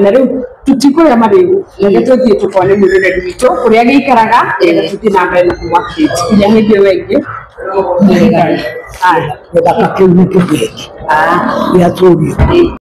Speaker 3: na rĩu tũtikũrĩa marĩgu, reke tũthiĩ tũkone mwĩroreri witũ kũrĩa agĩikaraga, nĩgetha tũthiĩ na mbere na kũmũ-update nginya hĩndĩ ĩyo ĩngĩ. Haya.
Speaker 2: Gĩthaka kĩu nĩkĩo gĩkĩ gĩa Tũrio.